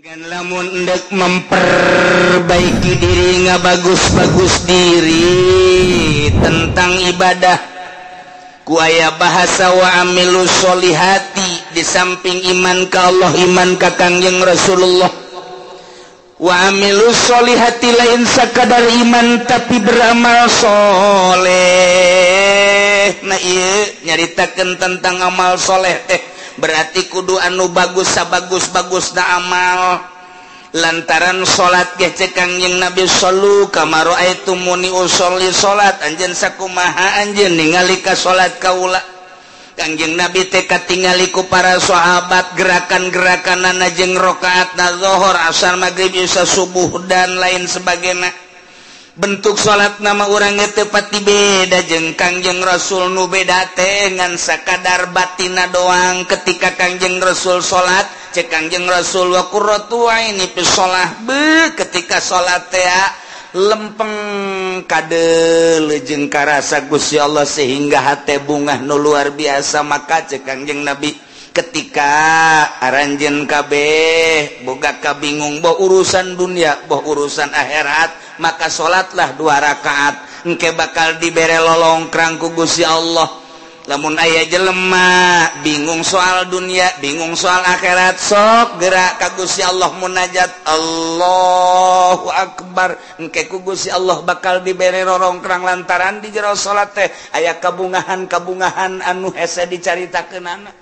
Lamun endek memperbaiki diri ngabagus-bagus diri tentang ibadah ku aya bahasa wa amilu sholihati di samping iman ka Allah iman ka Kangjeng Rasulullah wa amilu sholihati lain sakadar iman tapi beramal soleh. Nah ieu nyaritakeun tentang amal soleh teh berarti kudu anu bagus sabagus-bagusna amal lantaran salat ge cek Kangjeng Nabi sallu kama raaitumuni usolli salat anjeun sakumaha anjeun ningali ka salat kaula. Kangjeng Nabi teh katingali ku para sahabat gerakan-gerakanana jeung rakaatna zuhur, asar, magrib, isya, subuh dan lain sebagainya. Bentuk salat nama urang teu pati beda jeung Kangjeng Rasul nu beda teh ngan sakadar batina doang. Ketika Kangjeng Rasul salat cek Kangjeng Rasul wa qurratu aini fi shalah be ketika salat teh lempeng kadeuleu jeung karasa Gusti Allah sehingga hate bungah nu luar biasa. Maka cek Kangjeng Nabi ketika aranjeun kabeh boga kabingung boh urusan dunia boh urusan akhirat maka salatlah 2 rakaat engke bakal dibere lolongkrang ku Gusti Allah. Lamun aya jelema bingung soal dunia bingung soal akhirat sok gerak ka Gusti Allah munajat Allahu akbar engke ku Gusti Allah bakal dibere rorongkrang lantaran di jero salat teh aya kabungahan-kabungahan anu hese dicaritakeunana.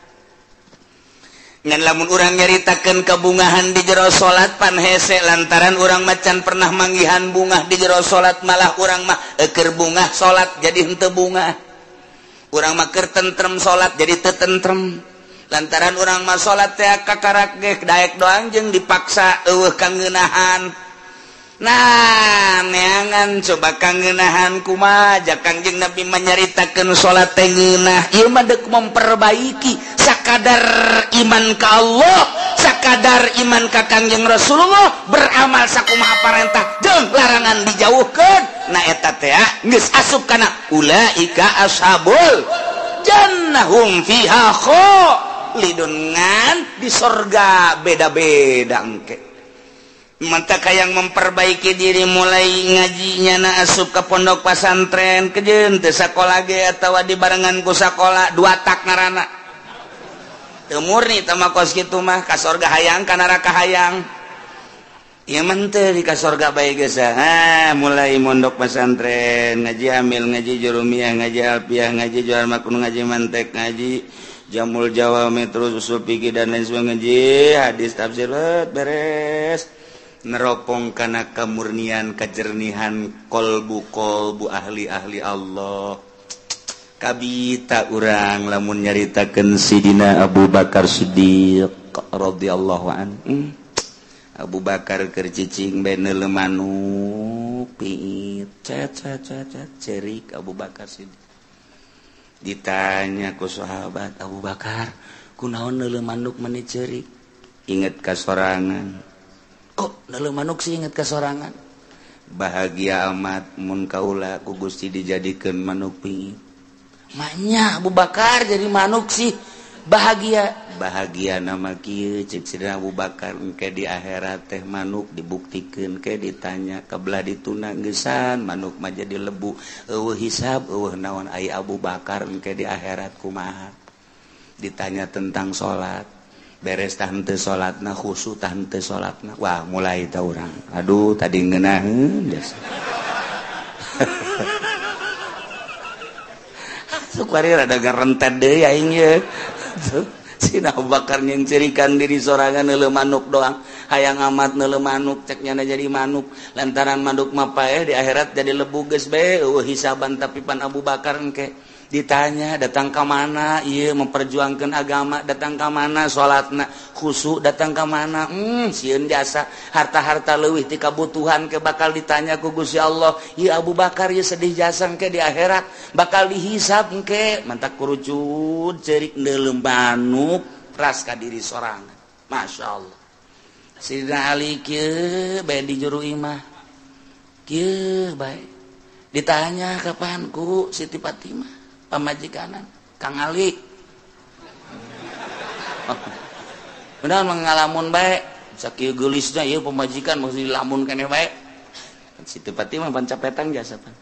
Ngan lamun urang nyaritakeun kabungahan di jero salat pan hese lantaran urang macan pernah manggihan bungah di jero salat malah urang mah keur bungah salat jadi henteu bungah. Urang mah keur tentrem salat jadi teu tentrem lantaran urang mah salat teh kakarak ge daek doang jeung dipaksa eueuh kangeunahan. Nah neangan coba kangeunahan kumaha ja Kangjeng Nabi manyaritakeun salat teh ngeunah ieu mah deuk memperbaiki sakadar iman ka Allah sakadar iman ka Kangjeng Rasulullah beramal sakumaha parentah jeung larangan dijauhkeun. Nah eta teh geus asup kana ulaika ashabul jannahum fiha khalidun ngan di sorga beda-beda engke. Mantap yang memperbaiki diri mulai ngajinya na asup ke pondok pesantren kejeun teu sakola ge atawa dibarengan ku sakola dua tak ngaranna teu murni teh mah kos kitu mah ka sorga hayang ka neraka hayang ieu mah teu di ka sorga bae geus. Ha mulai mondok pesantren ngaji amil ngaji jurumiyah ngaji alfiah ngaji jual makun ngaji mantek ngaji jamul jawami terus usul fikih dan lain sebagainya ngaji hadis tafsir beres neropong kana kemurnian kejernihan kolbu-kolbu ahli-ahli Allah. Kabita urang lamun nyaritakeun Sidina Abu Bakar Siddiq radhiyallahu anhu. Abu Bakar keur cicing bae neuleuh manuk piit cet cet cet cerik Abu Bakar Siddiq. Ditanya ku sahabat, Abu Bakar kunaon neuleuh manuk meni cerik? Inget ka sorangan. Kok neuleuh manuk sih inget ka sorangan? Bahagia amat mun kaula ku Gusti dijadikeun manuk piit. Maknya Abu Bakar jadi manuk sih bahagia. Bahagia nama kieu cek Sidina Abu Bakar engke di akhirat teh manuk dibuktikeun ke ditanya kabelah dituna geusan manuk mah jadi lebu eueuh hisab eueuh naon ai Abu Bakar engke di akhirat kumaha. Ditanya tentang salat beres tah henteu salatna khusyuk tah henteu salatna wah mulai ta urang aduh tadi ngeunaheun geus. Sukwari rada garentet deui aing ye. Sina Abu Bakar nyeuncerikan diri sorangan neuleuh manuk doang hayang amat neuleuh manuk cek nyana jadi manuk lantaran manuk mah paeh di akhirat jadi lebu geus bae eueuh hisaban tapi pan Abu Bakar engke ditanya datang ka mana ieu memperjuangkeun agama datang ka mana salatna khusyuk datang ka mana sieun jasa harta-harta leuwih ti kabutuhan ke bakal ditanya ku Gusti Allah ieu Abu Bakar ieu sedih jasa engke di akhirat bakal dihisab engke mantak kurucut ceurik neuleuh manuk ras ka diri sorangan. Masya Allah Sidina Ali kieu bae di juru imah kieu bae ditanya kapan ku Siti Fatimah pamajikanan Kang Ali. Benar mengalamun bae Sakieu geulisna ieu pamajikan mesti dilamun keneh bae. Siti Fatimah pan capetan jasa pan.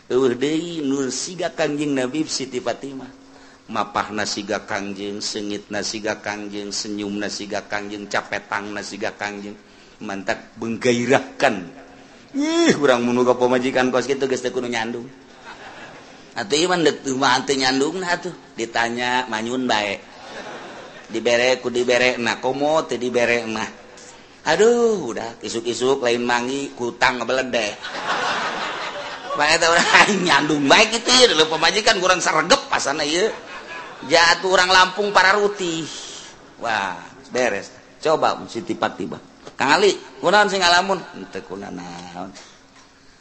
Eueuh deui nur siga Kangjeng Nabi Siti Fatimah. Mapahna siga Kangjeng, seungitna siga Kangjeng, senyumna siga Kangjeng, capetangna siga Kangjeng. Mantak menggairahkan. Ih, urang mun ka pamajikan kos kitu geus teu kudu nyandung. Atuh ieu mah teu mah teu nyandungna atuh. Ditanya manyun bae. Dibere ku dibere na komo teu dibere mah. Aduh, udah isuk-isuk lain mangi kutang ngebeledeh. Bae teh urang nyandung bae kitu ieu leuh pamajikan kurang saregep pasana ieu. Jatuh urang Lampung pararutih. Wah, beres. Coba Siti Fatimah. Kang Ali, kunaon sing ngalamun? Henteu kunanaon.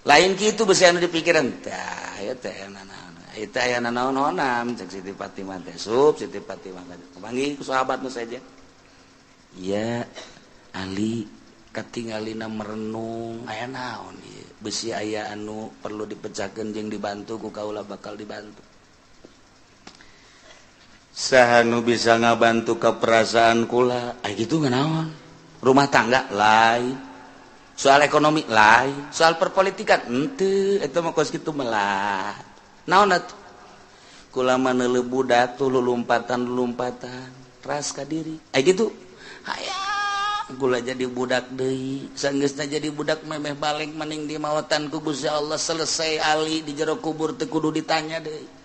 Lain kitu besi anu dipikiran. Tah, ieu teh nanaon. Ieu teh aya nanaon-naonan cek Siti Fatimah teh. Sup Siti Fatimah panggih ku sahabat nu saja. Iya, Ali katingalina merenung aya naon ieu. Besi aya anu perlu dipecahkeun jeung dibantu ku kaula bakal dibantu. Saha nu bisa ngabantu ka perasaan kula? Aya kitu nganaon? Rumah tangga lain, soal ekonomi lain, soal perpolitikan henteu, eta mah kos kitu melah. Naon atuh? Kula mah neuleuh budak tuh lulumpatan-lulumpatan, ras ka diri. Aya kitu. Hayang kula jadi budak deui, sanggeusna jadi budak memeh balik maning di mawatan ku Gusti Allah selesai ali di jero kubur teu kudu ditanya deui.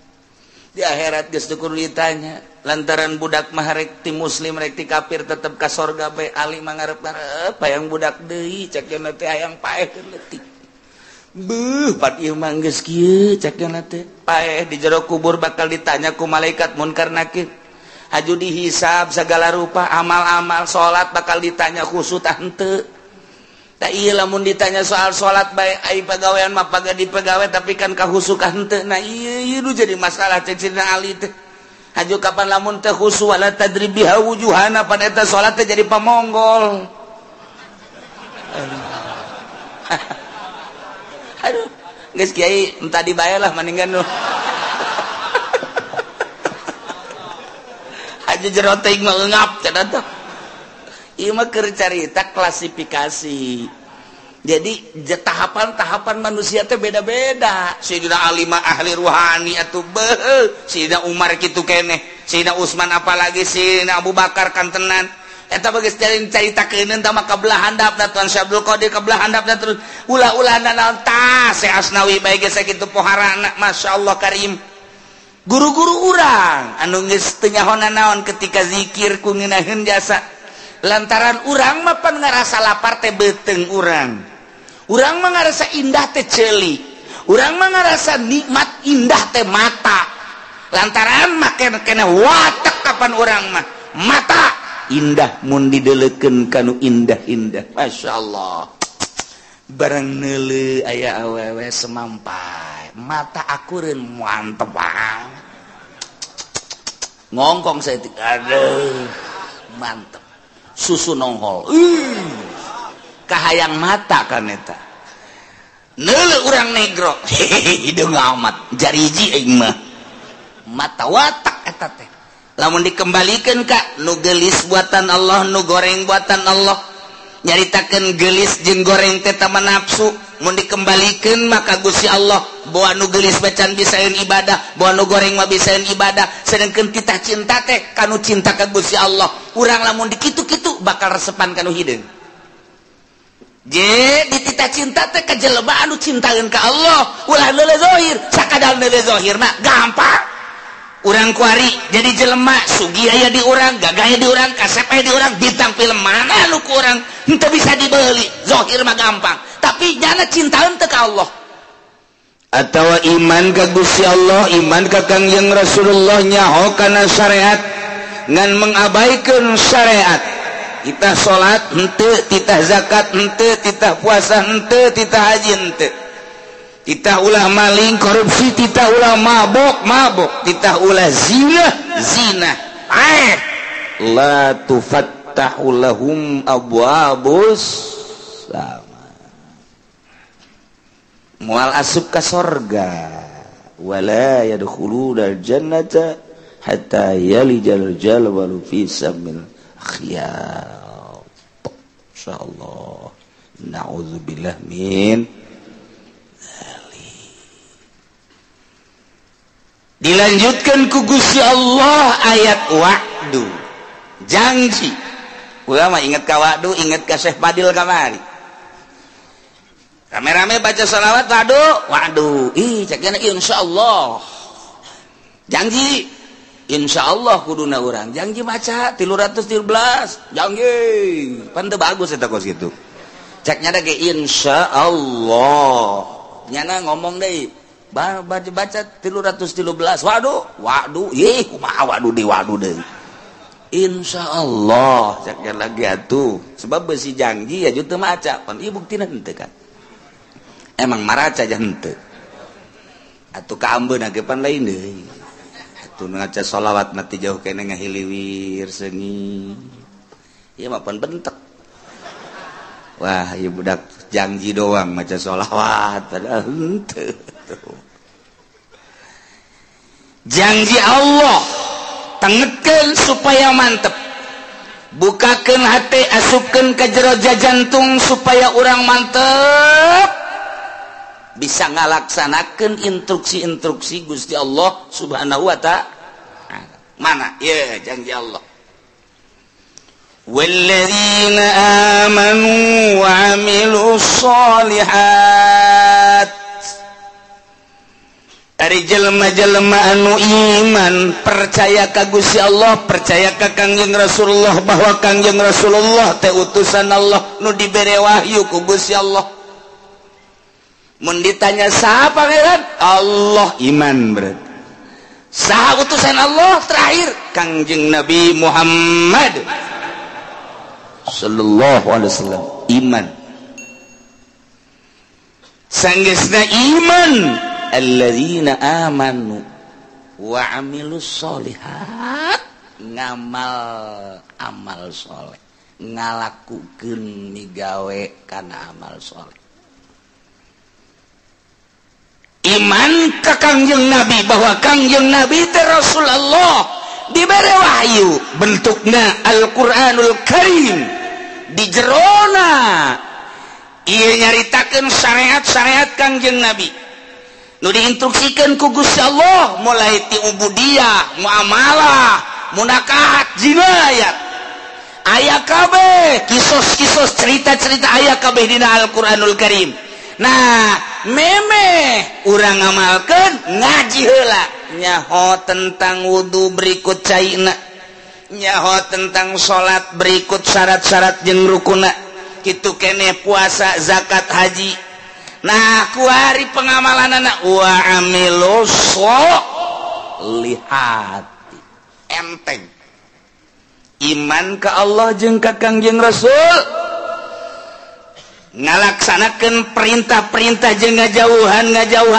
Di akhirat geus teu kudu ditanya lantaran budak mah rek ti muslim rek ti kafir tetep ka sorga bae. Ali mah ngarep-ngarep hayang budak deui cek cenah teh hayang paeh keur leutik. Beuh pat ieu mah geus kieu cek cenah teh paeh di jero kubur bakal ditanya ku malaikat munkar nakir. Haju dihisab segala rupa amal-amal salat bakal ditanya khusyuk tah henteu. Tah ieu lamun ditanya soal salat bae ai pagawean mah paga dipegawe tapi kan kahusukan henteu. Nah ieu ieu nu jadi masalah cek Sidina Ali teh. Haju kapan lamun teh khusu wala tadrib biha wujuhana pan eta salat teh jadi pamonggol. Aduh, geus kiai entah dibae lah mendingan nu. Haju jero teh mah eungap cenah teh. Ieu mah keur carita klasifikasi. Jadi tahapan-tahapan manusia teh beda-beda. Sayyidina Ali mah ahli ruhani atuh beuh, Sayyidina Umar kitu keneh, Sayyidina Utsman apalagi Sayyidina Abu Bakar kantenan. Eta mah geus caritakeun tah mah kabelah handapna Tuan Syekh Abdul Qadir kabelah handapna terus ulah-ulah naon tah Syekh Asnawi bae geus sakitu poharana masyaallah karim. Guru-guru urang anu geus teu nyaho naon ketika zikir ku ngeunaheun jasa. Lantaran urang mah pan ngarasa lapar teh beuteung urang. Urang mah ngarasa indah teh ceuli. Urang mah ngarasa nikmat indah teh mata. Lantaran mah kena watek kapan urang mah mata indah mun didelekeun kanu indah-indah. Masyaallah. Barang neuleuh aya awewe semampai, mata akureun mantep banget. Ngongkong saya aduh mantep. Susu nongol. Kahayang mata kan eta. Neuleuh urang negro. Hideung amat jariji aing mah. Mata watak eta teh. Lamun dikembalikeun ka nu geulis buatan Allah, nu goreng buatan Allah. Nyaritakeun geulis jeung goreng teh tama nafsu. Mun dikembalikeun maka Gusti Allah bawa nu geulis bacan bisaeun ibadah, bawa nu goreng mah bisaeun ibadah. Sedengkeun titah cinta teh kanu cinta ka Gusti Allah. Urang lamun dikitu-kitu bakal resepan kanu hideung. Je dititah cinta teh ka jelema anu cintaeun ka Allah, ulah neuleuh zahir, sakadar neuleuh zahir mah gampang. Urang kuari jadi jelema sugih aya di urang, gagah aya di urang, kasep aya di urang, bintang film mana nu ku urang henteu bisa dibeli. Zahir mah gampang, tapi jana cintaeun teu ka Allah. Atawa iman ka Gusti Allah, iman ka Kangjeng Rasulullah nyaho kana syariat ngan mengabaikan syariat. Titah salat henteu, titah zakat henteu, titah puasa henteu, titah haji henteu. Titah ulah maling korupsi, titah ulah mabok mabok, titah ulah zina zina. La tufattahu lahum abwabus sama. Moal asup ka sorga wala yadkhuluna jannata hatta yalijal jalwalu fi samil khiyat. Masya Allah. Na'udzubillah min dzalik. Dilanjutkan ku Gusti Allah ayat wa'du, janji. Ulama ingat ka wa'du, ingat ka Syekh Fadil kamari. Rame-rame baca sholawat wa'du, wa'du. Ih, cekna insyaallah. Janji insyaallah kuduna urang. Janji maca 313, janji. Pan teu bagus eta kos kitu. Ceknya da ge insyaallah. Nyana ngomong deui, baca 313, waduh, waduh, ih kumaha waduh di waduh deui. Insyaallah ceknya lagi atuh. Sebab besi janji ya teu maca, pan ieu buktina henteu kan. Emang maraca aja henteu. Atuh kaambeuna ge pan lain deui. Atuh ngaca sholawat mati jauh kene ngahiliwir seungit. Ieu mah pan bentek. Wah, ieu budak janji doang maca sholawat padahal henteu. Janji Allah tengetkeun supaya mantep, bukakeun hati, asupkeun ka jero jantung supaya urang mantep bisa ngalaksanakeun instruksi-instruksi Gusti Allah Subhanahu wa ta'ala. Mana? Ya, janji Allah. Walladzina amanu wa amilus sholihat. Ari jelema-jelema anu iman, percaya ka Gusti Allah, percaya ka Kangjeng Rasulullah bahwa Kangjeng Rasulullah teh utusan Allah nu dibere wahyu ku Gusti Allah. Mun ditanya saha pangeran? Allah, iman berarti. Saha utusan Allah terakhir? Kangjeng Nabi Muhammad sallallahu alaihi wasallam, iman. Sanggeusna iman, alladzina amanu wa amilus sholihat, ngamal amal soleh, ngalakukeun migawe kana amal soleh. Iman ka Kangjeng Nabi bahwa Kangjeng Nabi teh Rasulullah, dibere wahyu bentukna Al-Qur'anul Karim, di jerona ieu nyaritakeun syariat-syariat Kangjeng Nabi nu diinstruksikeun ku Gusti Allah, mulai ti ubudiyah, muamalah, munakahat, jinayat, aya kabeh kisos-kisos cerita-cerita aya kabeh dina Al-Qur'anul Karim. Nah, memeh urang ngamalkeun ngaji heula, nyaho tentang wudu berikut caina, nyaho tentang salat berikut syarat-syarat jeung rukuna, kitu keneh puasa, zakat, haji. Nah, kuari pengamalanana wa amilus sholihati, enteng iman ka Allah jeung ka Kangjeng Rasul, ngalaksanakeun perintah-perintah jeung ngajauhan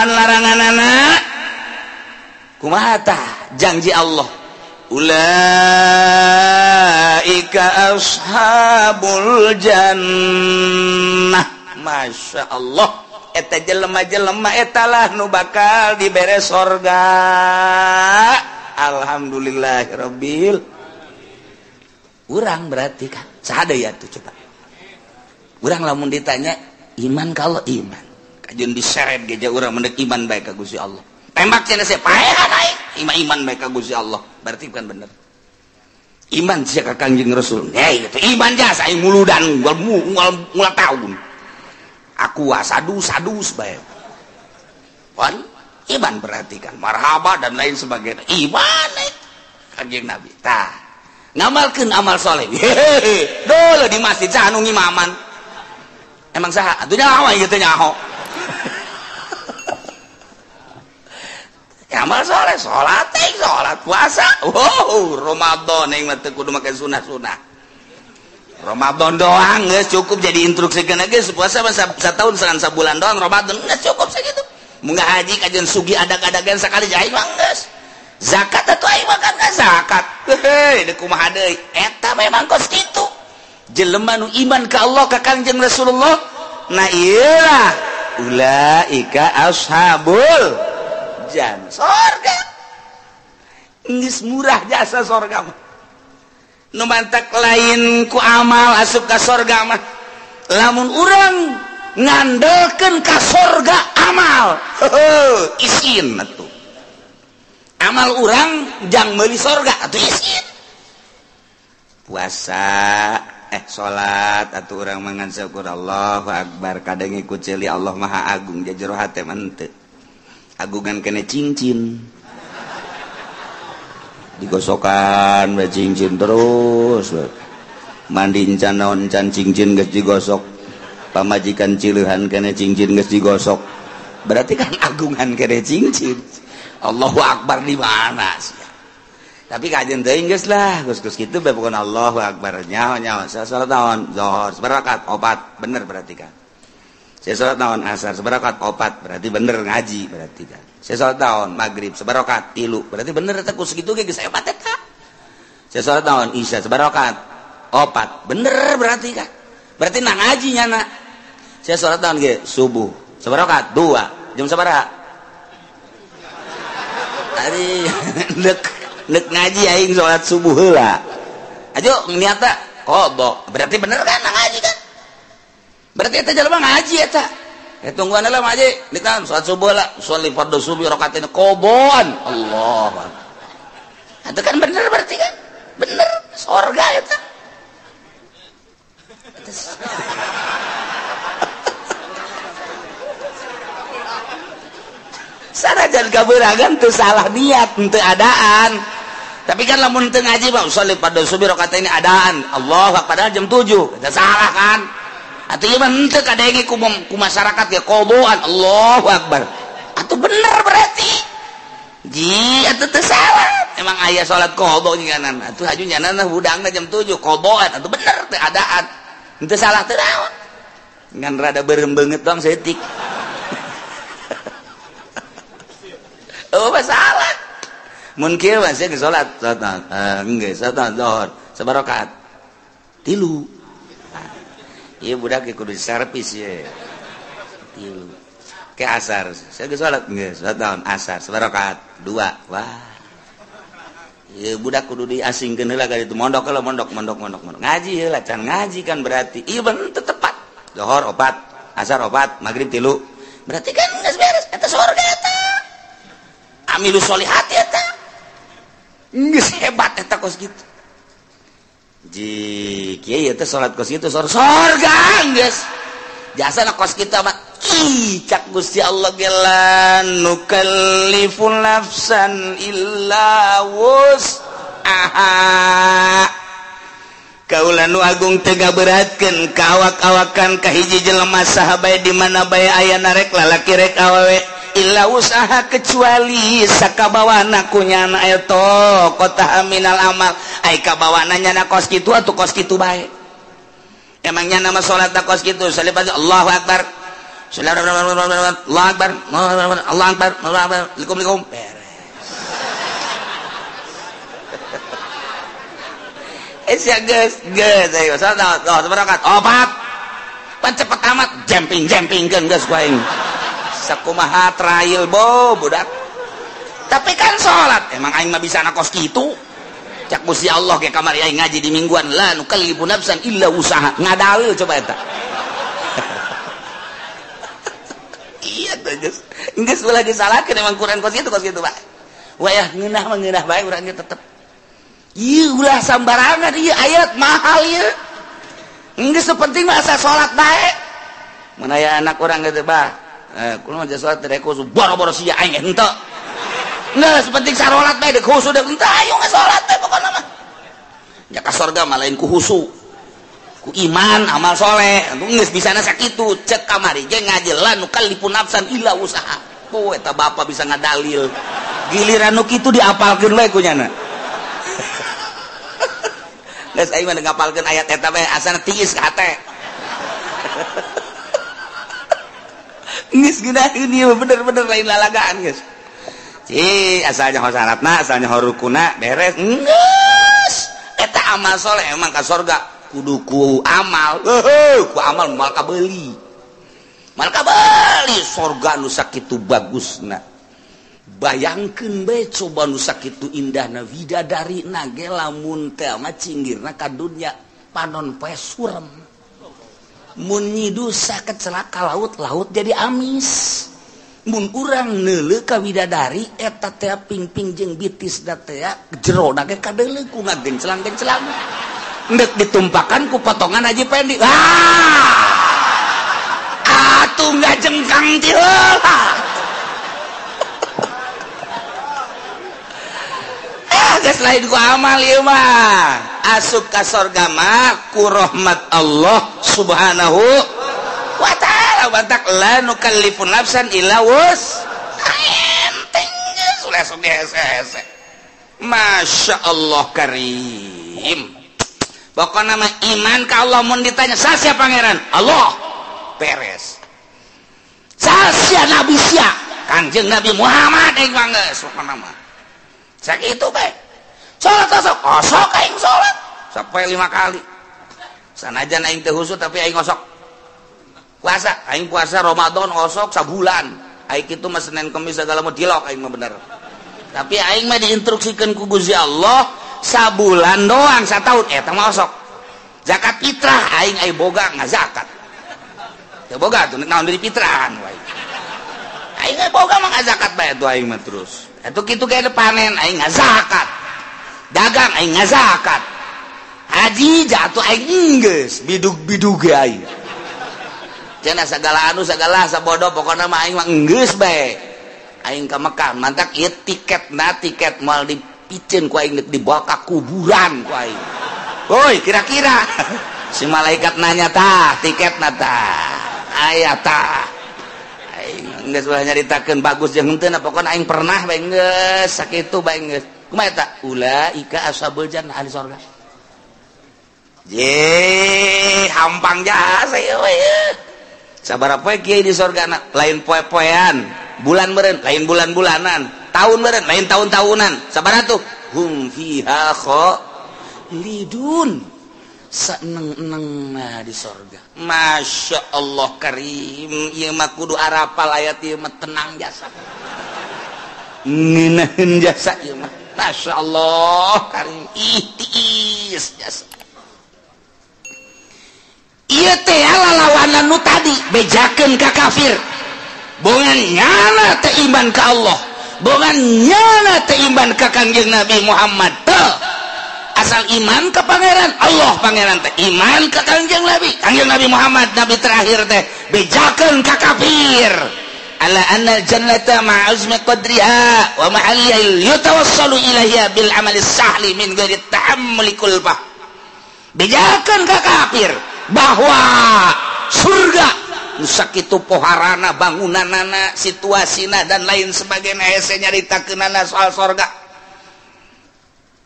laranganana. Kumaha tah janji Allah? Ulaika ashabul jannah. Masya Allah, eta jelema-jelema etalah nu bakal dibere sorga. Alhamdulillahirabbil. Urang berarti kan saha deui atuh coba. Urang lamun ditanya iman kalau iman, kajeun diseret ge urang mendek iman bae ka Gusti Allah. Tembak cenah saya paehan aing, iman bae ka Gusti Allah. Berarti bukan bener. Iman sia ka Kangjeng Rasul. Hei, itu iman jasa aing muludan ngul tahun. Aku sadu-sadus bae. Pan iman berarti kan marhaba dan lain sebagainya. Iman Kangjeng Nabi. Tah, ngamalkeun amal soleh. Hehehe, dulu di masjid saha nu ngimaman. Emang saha? Atuh nyaho ieu teh nyaho. Amal soleh, salat teh, salat puasa. Wow, Ramadan yang mah teu kudu make sunah-sunah. Ramadan doang geus cukup jadi instruksikeun geus puasa mah satahun sabulan doang Ramadan geus cukup sakitu. Mun haji kajeun sugi adag-adagan sakali aing mah geus. Zakat atuh aing mah kan zakat. Heuh, deuk kumaha deui? Eta memang kos kitu. Jelema nu iman ka Allah ka Kangjeng Rasulullah, nah iyalah ulaika ashabul jannah, sorga. Geus murah jasa sorga mah. Nu mantak lain ku amal asup ka sorga mah. Lamun urang ngandelkeun ka sorga amal, heuh isin atuh. Amal urang jang meuli sorga atuh isin. Puasa salat atuh urang mangan syukur Allahu akbar kadang ikut ceuli Allah Maha Agung jero hate mah henteu. Agungan kene cincin. Digosokan we cincin terus. Mandi encan naon encan cincin geus digosok. Pamajikan cileuhan kene cincin geus digosok. Berarti kan agungan kene cincin. Allahu akbar di mana sih? Tapi kajian teuing geus lah, geus-geus kitu bae pokona Allahu akbar. Nyaho-nyaho saya salat naon? Zuhur sabarakat opat, bener berarti kan. Saya salat naon? Asar sabarakat opat, berarti bener ngaji berarti kan. Saya salat naon? Maghrib sabarakat 3, berarti bener eta ku sakitu ge geus hebat eta. Saya salat naon? Isya sabarakat opat, bener berarti kan. Berarti na ngaji nyana. Saya salat naon ge? Subuh sabarakat 2, jam sabaraha? Tadi nek ngaji aing salat subuh heula. Ajo niatna qada. Berarti bener kan ngaji kan? Berarti eta jelema ngaji eta. Tungguan heula ngaji, nek naon salat subuh lah, sholli fardhu subuh rakaatain qadaan. Allah. Eta kan bener berarti kan? Bener sorga eta. Sanajan kabeuragan teu salah niat, teu adaan. Tapi kan lamun teu ngaji mah sholli fardhu subuh rakaat ini adaan. Allah padahal jam 7. Eta salah kan? Atuh ieu mah henteu kadenge ku masyarakat ge qadaan. Allahu akbar. Atuh bener berarti. Ji atuh teu salah. Emang aya salat qada nyanan. Atuh haju nyanan hudangna jam 7 qadaan. Atuh bener teu adaan. Henteu salah teu naon. Ngan rada beureum beungeut doang saeutik. Oh masalah. Mun kieu mah sia salat, salat geus salat zuhur, sabarakat 3. Ieu budak kudu servis ye. 3. Ke asar, sia geus salat geus salat naon asar, sabarakat 2. Wah. Ieu budak kudu diasingkeun heula ka ditu mondok heula mondok mondok mondok mondok. Ngaji heula can ngaji kan berarti. Ieu bener teu tepat. Zuhur 4, asar 4, magrib 3. Berarti kan geus beres eta surga eta. Amilu solihat eta. Geus hebat eta kos kitu. Ji kieu teh salat kos kitu sorga geus. Jasana kos kitu mah ih cak Gusti Allah ge la nukallifu nafsan illa wus'aha. Kaula nu agung teu ngaberatkeun ka awak-awakan ka hiji jelema saha bae di mana bae aya rek lalaki rek awewe illa usaha kecuali sakabawana ku nyana eta kota minal amal ai kabawana nyana kos kitu atuh kos kitu bae. Emang nyana mah salat kos kitu salibah Allahu akbar Allahu akbar Allahu akbar Allahu akbar likum beres. Sia geus geus ayo salat sabarakat opat pan cepet amat jemping-jempingkeun geus ku aing. Sakumaha trail bo budak. Tapi kan salat emang aing mah bisa kos kitu. Cak Gusti Allah ge kamari aing ngaji di mingguan la nukallifu nafsan illa usaha. Ngadalil coba eta. Iya teh geus. Geus ulah disalahkeun emang Quran kos kitu Pak. Wayah ngeunah mah ngeunah bae urang ge tetep. Ieu ulah sambarangan ieu ayat mahal ieu. Geus penting mah asa salat bae. Mun aya anak urang geus bah. Kulo mah salat teh khusu boro-boro sia aing henteu. Geus penting sarolat bae deuk khusu deuk henteu ayo geus salat bae pokona mah. Nya ka sorga mah lain ku khusu. Ku iman amal soleh. Geus bisana sakitu cek kamari ge ngaji la nukallifu nafsan illa usaha. Oh eta bapa bisa ngadalil. Giliran nu kitu diapalkeun bae ku nyana. Geus aing mah ngapalkeun ayat eta bae asana tiis ka hate. Geus geunaheun ieu bener-bener lain lalagaan geus. Ci asalnya ho syaratna, asalnya ho rukuna beres. Geus eta amal soleh emang ka sorga kudu ku amal. Heuh, ku amal moal kabeuli. Moal kabeuli sorga nu sakitu bagusna. Bayangkeun bae coba nu sakitu indahna widadarina ge lamun teh mah cinggirna ka dunya panon poe surem. Mun nyiduh sakecelak ka laut, laut jadi amis. Mun urang neuleuh ka widadari eta teh pingping jeung bitis da teh jerona ge kadeuleuh ku ngagencelang-gencelang. Endek ditumpakan ku potongan Haji Pendi. Ah! Atuh ngajengkang ti heula. Ah, geus lain ku amal ieu mah. Asup ka sorga mah ku rahmat Allah Subhanahu wa ta'ala. Batak la nukallifu nafsan illa wus. Enteng geus ulah sok hese-hese. Masya Allah karim. Pokokna mah iman ka Allah mun ditanya saha pangeran? Allah. Beres. Saha nabi sia? Kangjeng Nabi Muhammad aing mah geus pokona mah. Sakitu bae. Salat osok, osok aing salat sampai 5 kali. Sanajan aing teu khusyuk tapi aing osok. Puasa, aing puasa Ramadan osok sabulan. Aing kitu mah Senin Kemis segala mah dilok aing mah bener. Tapi aing mah diinstruksikeun ku Gusti Allah sabulan doang sataun eta mah osok. Zakat fitrah aing ai boga ngazakat. Teu boga tuh naon dari fitrahan wae. Aing ai boga mah ngazakat bae tuh aing mah terus. Atuh kitu ge panen aing ngazakat. Dagang aing ngazakat. Haji jatuh aing geus bidug-bidug ge aing. Cenah sagala anu sagala sabodo pokona mah aing mah geus bae. Aing ka Mekah mantak ieu tiketna tiket moal dipiceun ku aing dibawa ka kuburan ku aing. Woi kira-kira si malaikat nanya tah tiketna tah aya tah. Aing geus ulah nyaritakeun bagus jeung henteu na pokona aing pernah bae geus sakitu bae geus. Kumaha eta? Ulaika ashabul jannah ahli sorga. Ye, hampang jasa ieu we. Sabaraha poe kiai di sorgana? Lain poe-poean, bulan meureun, lain bulan-bulanan, tahun meureun, lain tahun-tahunan. Sabaraha tuh? Hum fiha khalidun. Seneng-eneng di sorga. Masya Allah karim. Ieu mah kudu arapal ayat ieu mah tenang jasa. Ngeunaheun jasa ieu mah. Masya Allah karim. Ih tiis jasa. Ieu teh lalawanan nu tadi bejakeun ka kafir. Bongan nyana teh iman ka Allah. Bongan nyana teh iman ka Kangjeng Nabi Muhammad teh. Asal iman ke pangeran Allah pangeran teh iman ke Kangjeng Nabi, Kangjeng Nabi Muhammad nabi terakhir teh bejakeun ka kafir. Ala anna jannata ma'azmi qadriha wa mahalliha yatawassalu ilaiha bil amali sahli min ghairi ta'ammuli kulfah. Bejakeun ka kafir bahwa surga nu sakitu poharana bangunanana situasina dan lain sebagainya hese nyaritakeunana soal sorga.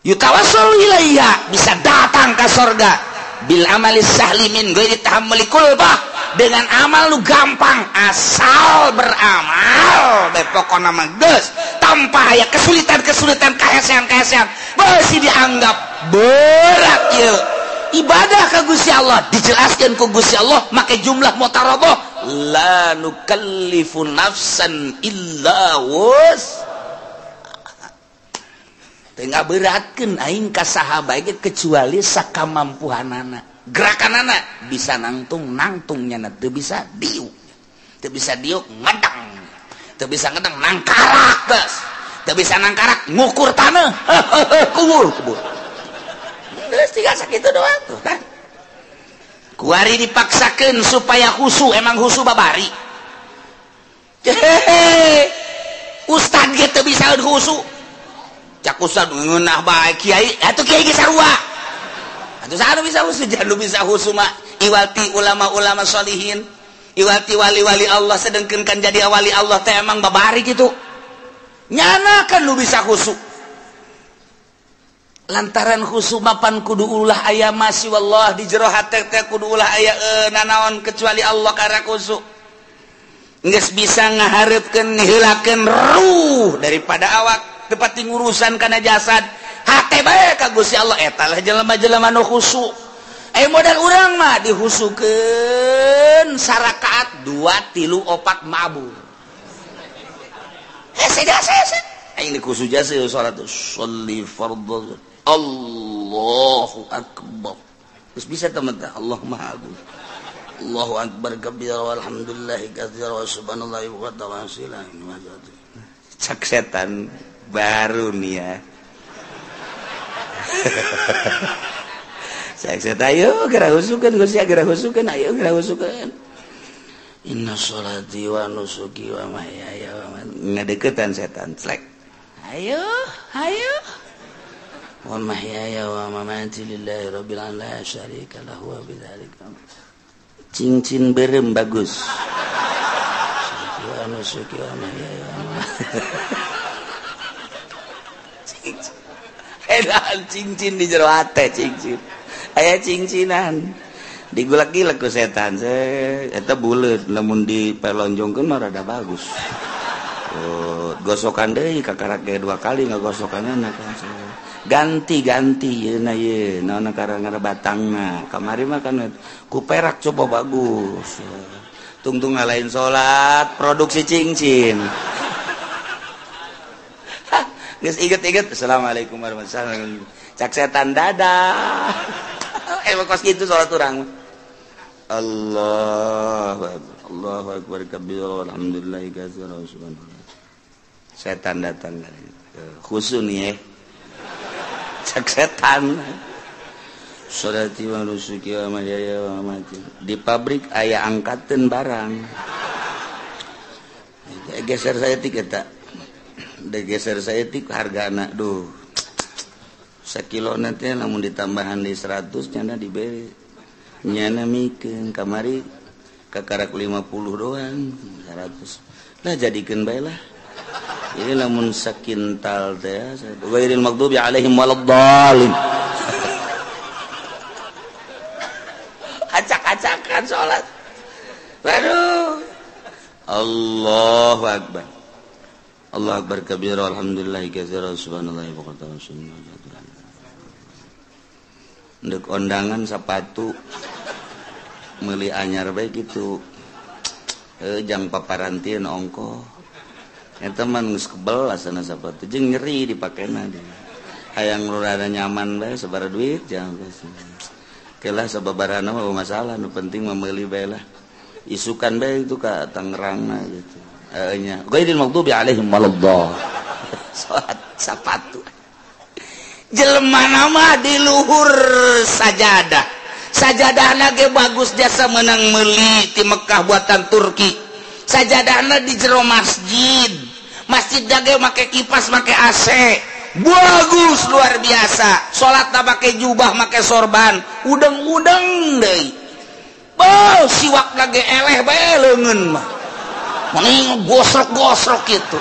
Yutawassalu ilaiha bisa datang ke sorga bil amali sahli min ghairi tahammuli kulbah dengan amal lu gampang asal beramal bae pokona mah geus tanpa aya kesulitan-kesulitan kahesean-kahesean beusi dianggap berat ieu ibadah ka Gusti Allah dijelaskeun ku Gusti Allah make jumlah mutarabah la nukallifu nafsan illa wus. Tengah beratkan aing ka saha bae kecuali sakamampuhanana. Gerakanana bisa nangtung nangtungnya teu bisa diuk. Teu bisa diuk ngedang. Teu bisa ngedang nangkarak geus. Teu bisa nangkarak ngukur taneuh. Kubur kubur. Geus tinggal sakitu doang tuh kan. Kuari dipaksakeun supaya khusu, emang khusu babari. Hehehe. Ustad ge teu bisa khusu. Cak ustad ngeunah bae kiai, atuh kiai ge sarua. Atuh saha nu bisa khusu? Jangan nu bisa khusu mah iwati ulama-ulama sholihin, iwati wali-wali Allah sedengkeun kan jadi wali Allah teh emang babari kitu. Nyana kan nu bisa khusu. Lantaran khusu mapan kudu ulah aya masih wallah di jero hate teh kudu ulah aya nanaon kecuali Allah karena khusu. Geus bisa ngahareupkeun ngiheulakeun ruh daripada awak. Tepati ngurusan kana jasad hate bae ka Gusti Allah eta lah jelema-jelema nu khusu. Modal urang mah dihusukeun sarakaat 2 3 4 mabur. Hese jasa hese. Aing dikhusu jasa salat sholli fardhu. Allahu akbar. Terus bisa teman teh Allah Maha Agung. Allahu akbar kabira walhamdulillahi katsira wa subhanallahi wa ta'ala. Cak setan baru nih ya. Cak setan ayo geura husukeun geus ya geura husukeun ayo geura husukeun. Inna sholati wa nusuki wa mahyaya wa mamati. Ngadeukeutan setan clek. Ayo ayo wa mahyaya wa mamati lillahi rabbil alamin la syarika lahu wa bidzalika. Cincin berem bagus. Wa nusuki wa mahyaya wa mamati. Cincin. Edan cincin di jero hate cincin. Aya cincinan. Digulak-gilak ku setan. Eta buleut lamun dipelonjongkeun mah rada bagus. Oh, gosokan deui kakarak ge dua kali ngagosokanna kan. Ganti-ganti yeuna ye naon karang batangna. Kamari mah kan ku perak coba bagus. Tungtung ngalain salat produksi cincin. Geus inget-inget assalamualaikum warahmatullahi wabarakatuh. Cak setan dadah. Emang kos gitu salat urang. Allahu akbar. Allahu akbar kabira walhamdulillahi katsira subhanallah. Setan datang khusu nih ya. Cak setan. Sholati wa nusuki wa mahyaya wa mamati. Di pabrik aya angkateun barang. Geser saya tik eta. Geser saya tik hargana duh. Sakilo nanti lamun ditambahan di 100 nyana diberi. Nyana mikeun kamari kakarak 50 doang 100. Lah jadikeun bae lah. Ini lamun sakintal teh ghairil maghdubi alaihim waladdallin. Acak-acakan salat. Waduh. Allahu akbar. Allahu akbar kabira alhamdulillahi katsira subhanallahi wa bihamdihi. Ndek ondangan sepatu meuli anyar bae kitu. Jang paparantieun ongkoh. Eta mah geus kebel asana sapatu jeung nyeri dipakena dia. Hayang rada nyaman bae sabaraha duit jangan geus. Kelah sababarana mah masalah nu penting mah meuli bae lah. Isukan bae itu ka Tangerangna gitu. Heeh nya. Ghairil maghdubi alaihim waladdallin. Salat sapatu. Jelema nama di luhur sajadah. Sajadahna ge bagus jasa menang meuli ti Mekah buatan Turki. Sajadahna di jero masjid. Masjid ge make kipas, make AC. Bagus luar biasa. Salatna make jubah, make sorban, udeng-udeng deui. Oh, siwakna ge eleh bae leungeun mah. Mending gosrok-gosrok kitu.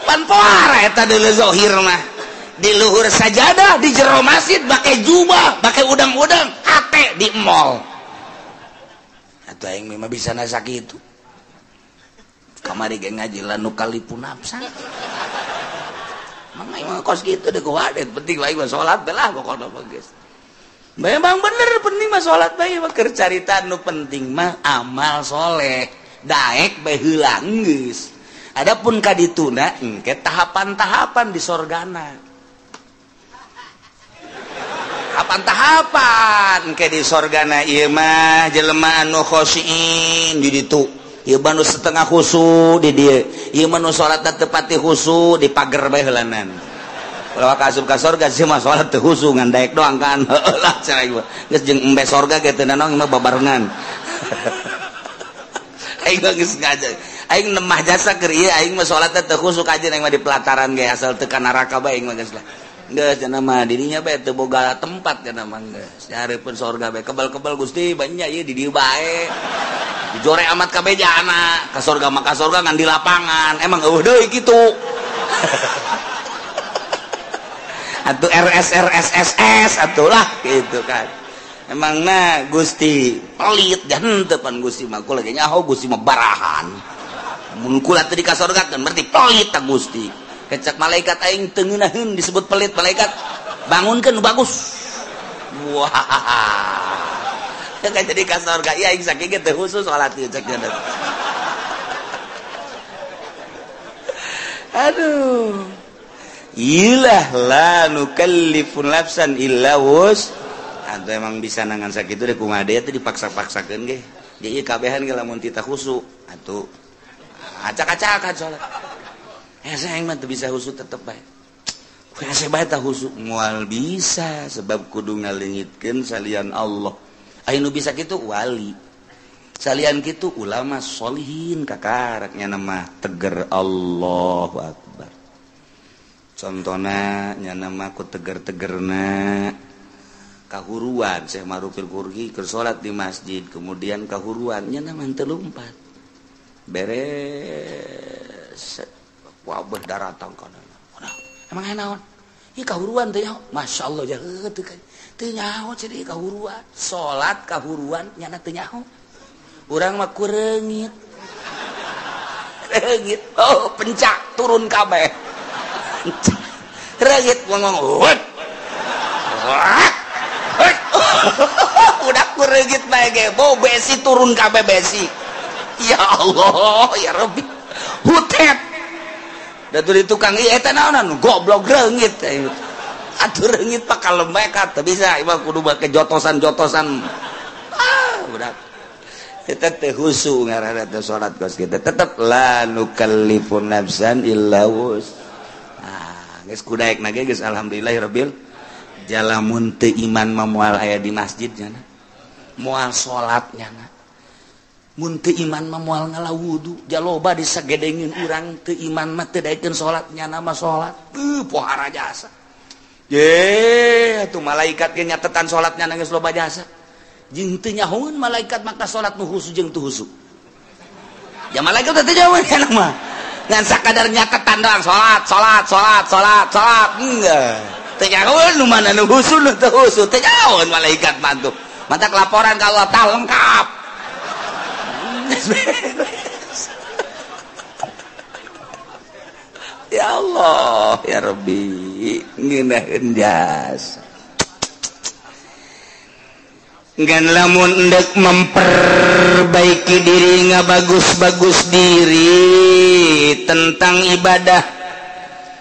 Pan poara eta deuleu zahir mah. Di luhur sajadah, di jero masjid make jubah, make udang-udang, hate di mall. Atuh aing mah bisa nasa kitu. Kamari ge ngaji lanu kalipu nafsa. Mang aing mah kos kitu deui kuwadet, penting aing mah salat bae lah pokona mah geus. Memang bener penting mah salat bae mah keur carita nu penting mah amal soleh. Daek bae heula geus. Adapun ka dituna engke tahapan-tahapan di sorgana. Tahapan-tahapan ke di sorgana ieu mah jelema anu khosyin di ditu. Ieu mah nu setengah khusu di dieu. Ieu mah nu salatna teu pati khusu di pager bae heulanan. Ulah ka asup ka sorga sih mah salat teu khusu ngan daek doang kan. Heuh lah cenah ieu. Geus jeung embe sorga ge teu nanaon mah babarengan. Aing mah geus ngaja. Aing nemah jasa keur ieu aing mah salatna teu khusu kajeun aing mah di pelataran ge asal teu ka neraka bae aing mah geus lah. Geus cenah mah dirinya bae teu boga tempat cenah mah geus. Nyareupeun sorga bae kebal-kebal Gusti banyak ieu di dieu bae. Dijore amat kabeh jana, ka sorga mah ka sorga ngan di lapangan. Emang eueuh deui kitu. Atuh RS RS SS atuh lah gitu kan. Emangna Gusti pelit dan henteu pan Gusti mah kula ge nyaho Gusti mah barahan. Mun kula teu dikasorgakeun berarti pelit ta Gusti. Kecak malaikat aing teu ngeunaheun disebut pelit malaikat. Bangunkeun nu bagus. Wah. Teu jadi ka sorga ieu aing sakieu ge teu khusus salat ieu cek nya. Aduh. Ilah la nukallifu nafsan illa wus. Atau emang bisa nangan sakitu deh kumaha deui teh dipaksa-paksakeun ge. Jadi kabehan ge lamun tita khusyuk atuh acak-acakan salat. Hese aing mah teu bisa khusyuk tetep bae. Hese bae tah khusyuk moal bisa sebab kudu ngaleungitkeun salian Allah. Aya nu bisa kitu wali. Salian kitu ulama solihin kakaraknya nama teger Allahu Akbar. Contohna nya nama ku teger-tegerna kahuruan Syekh Marufil Qurhi keur salat di masjid kemudian kahuruan nya nama teu lumpat. Beres wabah daratang kana. Emang aya naon? Ieu kahuruan teh nyaho. Masyaallah jaheut teu teu nyaho ceuk kahuruan. Salat kahuruan nya teu nyaho. Urang mah ku reungit. Reungit. Oh, pencak turun kabeh. Reungit ngomong. Udah ku reungit bae ge, bau besi turun kabeh besi. Ya Allah, ya Rabbi. Hutet. Da di tukang ieu eta naonan goblok reungit. Atuh reungit pak kalemekat teu bisa, ieu mah kudu make jotosan-jotosan. Ah, budak. Kita teh khusyuk ngaranna teh salat kos kita tetep la nukallifu nafsan illa wus. Ah, geus kudaek na ge geus alhamdulillahirabbil jalamun teu iman mah moal aya di masjid nya moal salat nya mun teu iman mah moal ngala wudu jaloba disagedengin urang teu iman mah teu daekeun salat nya mah salat teu pohara jasa. Ye atuh malaikat ge nyatetan salatnya geus loba jasa. Jeung teu nyahoeun malaikat maka salat nu khusyuk jeung teu khusyuk. Ya malaikat teh teu nyahoeun kana mah. Ngan sakadar nyatetan doang salat salat salat salat salat. Enggak. Teu nyahoeun nu mana nu khusyuk nu teu khusyuk. Teu nyahoeun malaikat mah tuh. Mantak laporan ka Allah tah lengkap. Ya Allah, ya Rabbi, ngeunaheun jasa. Ngan lamun endek memperbaiki diri ngabagus-bagus diri tentang ibadah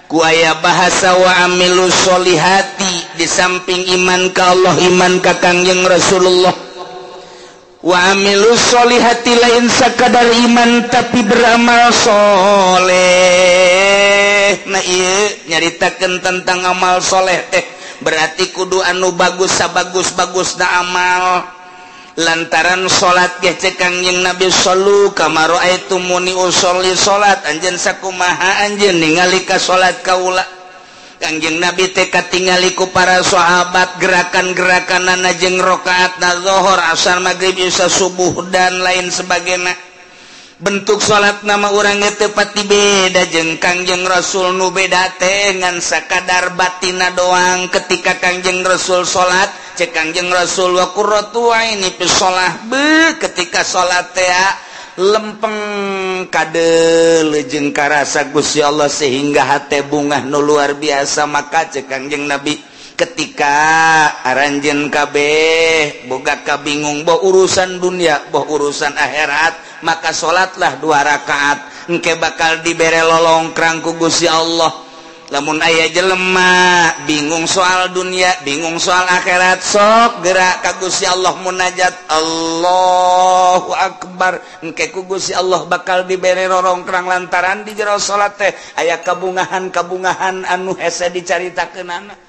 ku aya bahasa wa amilu sholihati di samping iman ka Allah iman ka Kangjeng Rasulullah wa amilu sholihati lain sakadar iman tapi beramal soleh. Nah ieu nyaritakeun tentang amal soleh teh berarti kudu anu bagus sabagus-bagus na amal lantaran salat ge cek Kangjeng Nabi sallu kama raaitumuni usolli salat anjeun sakumaha anjeun ningali ka salat kaula. Kangjeng Nabi teh katingali ku para sahabat gerakan-gerakanana jeung rakaatna zuhur asar magrib isya subuh dan lain sebagainya. Bentuk salat nama urang teu pati beda jeung Kangjeng Rasul nu beda teh ngan sakadar batina doang. Ketika Kangjeng Rasul salat cek Kangjeng Rasul wa qurratu aini fi shalah be ketika salat teh lempeng kadeuleu jeung karasa Gusti Allah sehingga hate bungah nu luar biasa. Maka cek Kangjeng Nabi ketika aranjeun kabeh boga kabingung boh urusan dunia boh urusan akhirat maka salatlah 2 rakaat engke bakal dibere lolongkrang ku Gusti Allah. Lamun aya jelema bingung soal dunia bingung soal akhirat sok gerak ka Gusti Allah munajat Allahu Akbar engke ku Gusti Allah bakal dibere rorongkrang lantaran di jero salat teh aya kabungahan-kabungahan anu hese dicaritakeunana.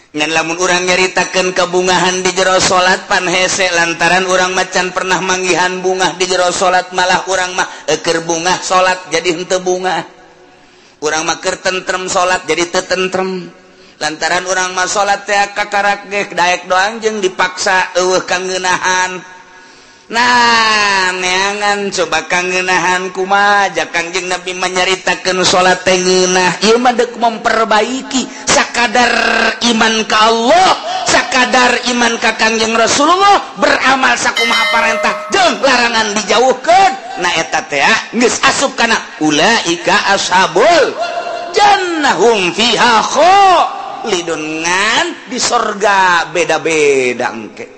Ngan lamun urang nyaritakeun kabungahan di jero salat pan hese lantaran urang macan pernah manggihan bungah di jero salat malah urang mah keur bungah salat jadi henteu bungah. Urang mah keur tentrem salat jadi teu tentrem. Lantaran urang mah salat teh kakarak ge daek doang jeung dipaksa eueuh kangeunahan. Nah, neangan coba kangeunahan kumaha ja Kangjeng Nabi manyaritakeun salat teh ngeunah. Ieu mah deuk memperbaiki sakadar iman ka Allah, sakadar iman ka Kangjeng Rasulullah, beramal sakumaha parentah jeung larangan dijauhkeun. Nah eta teh geus asup kana ulaika ashabul jannahum fiha khalidun ngan di sorga beda-beda engke.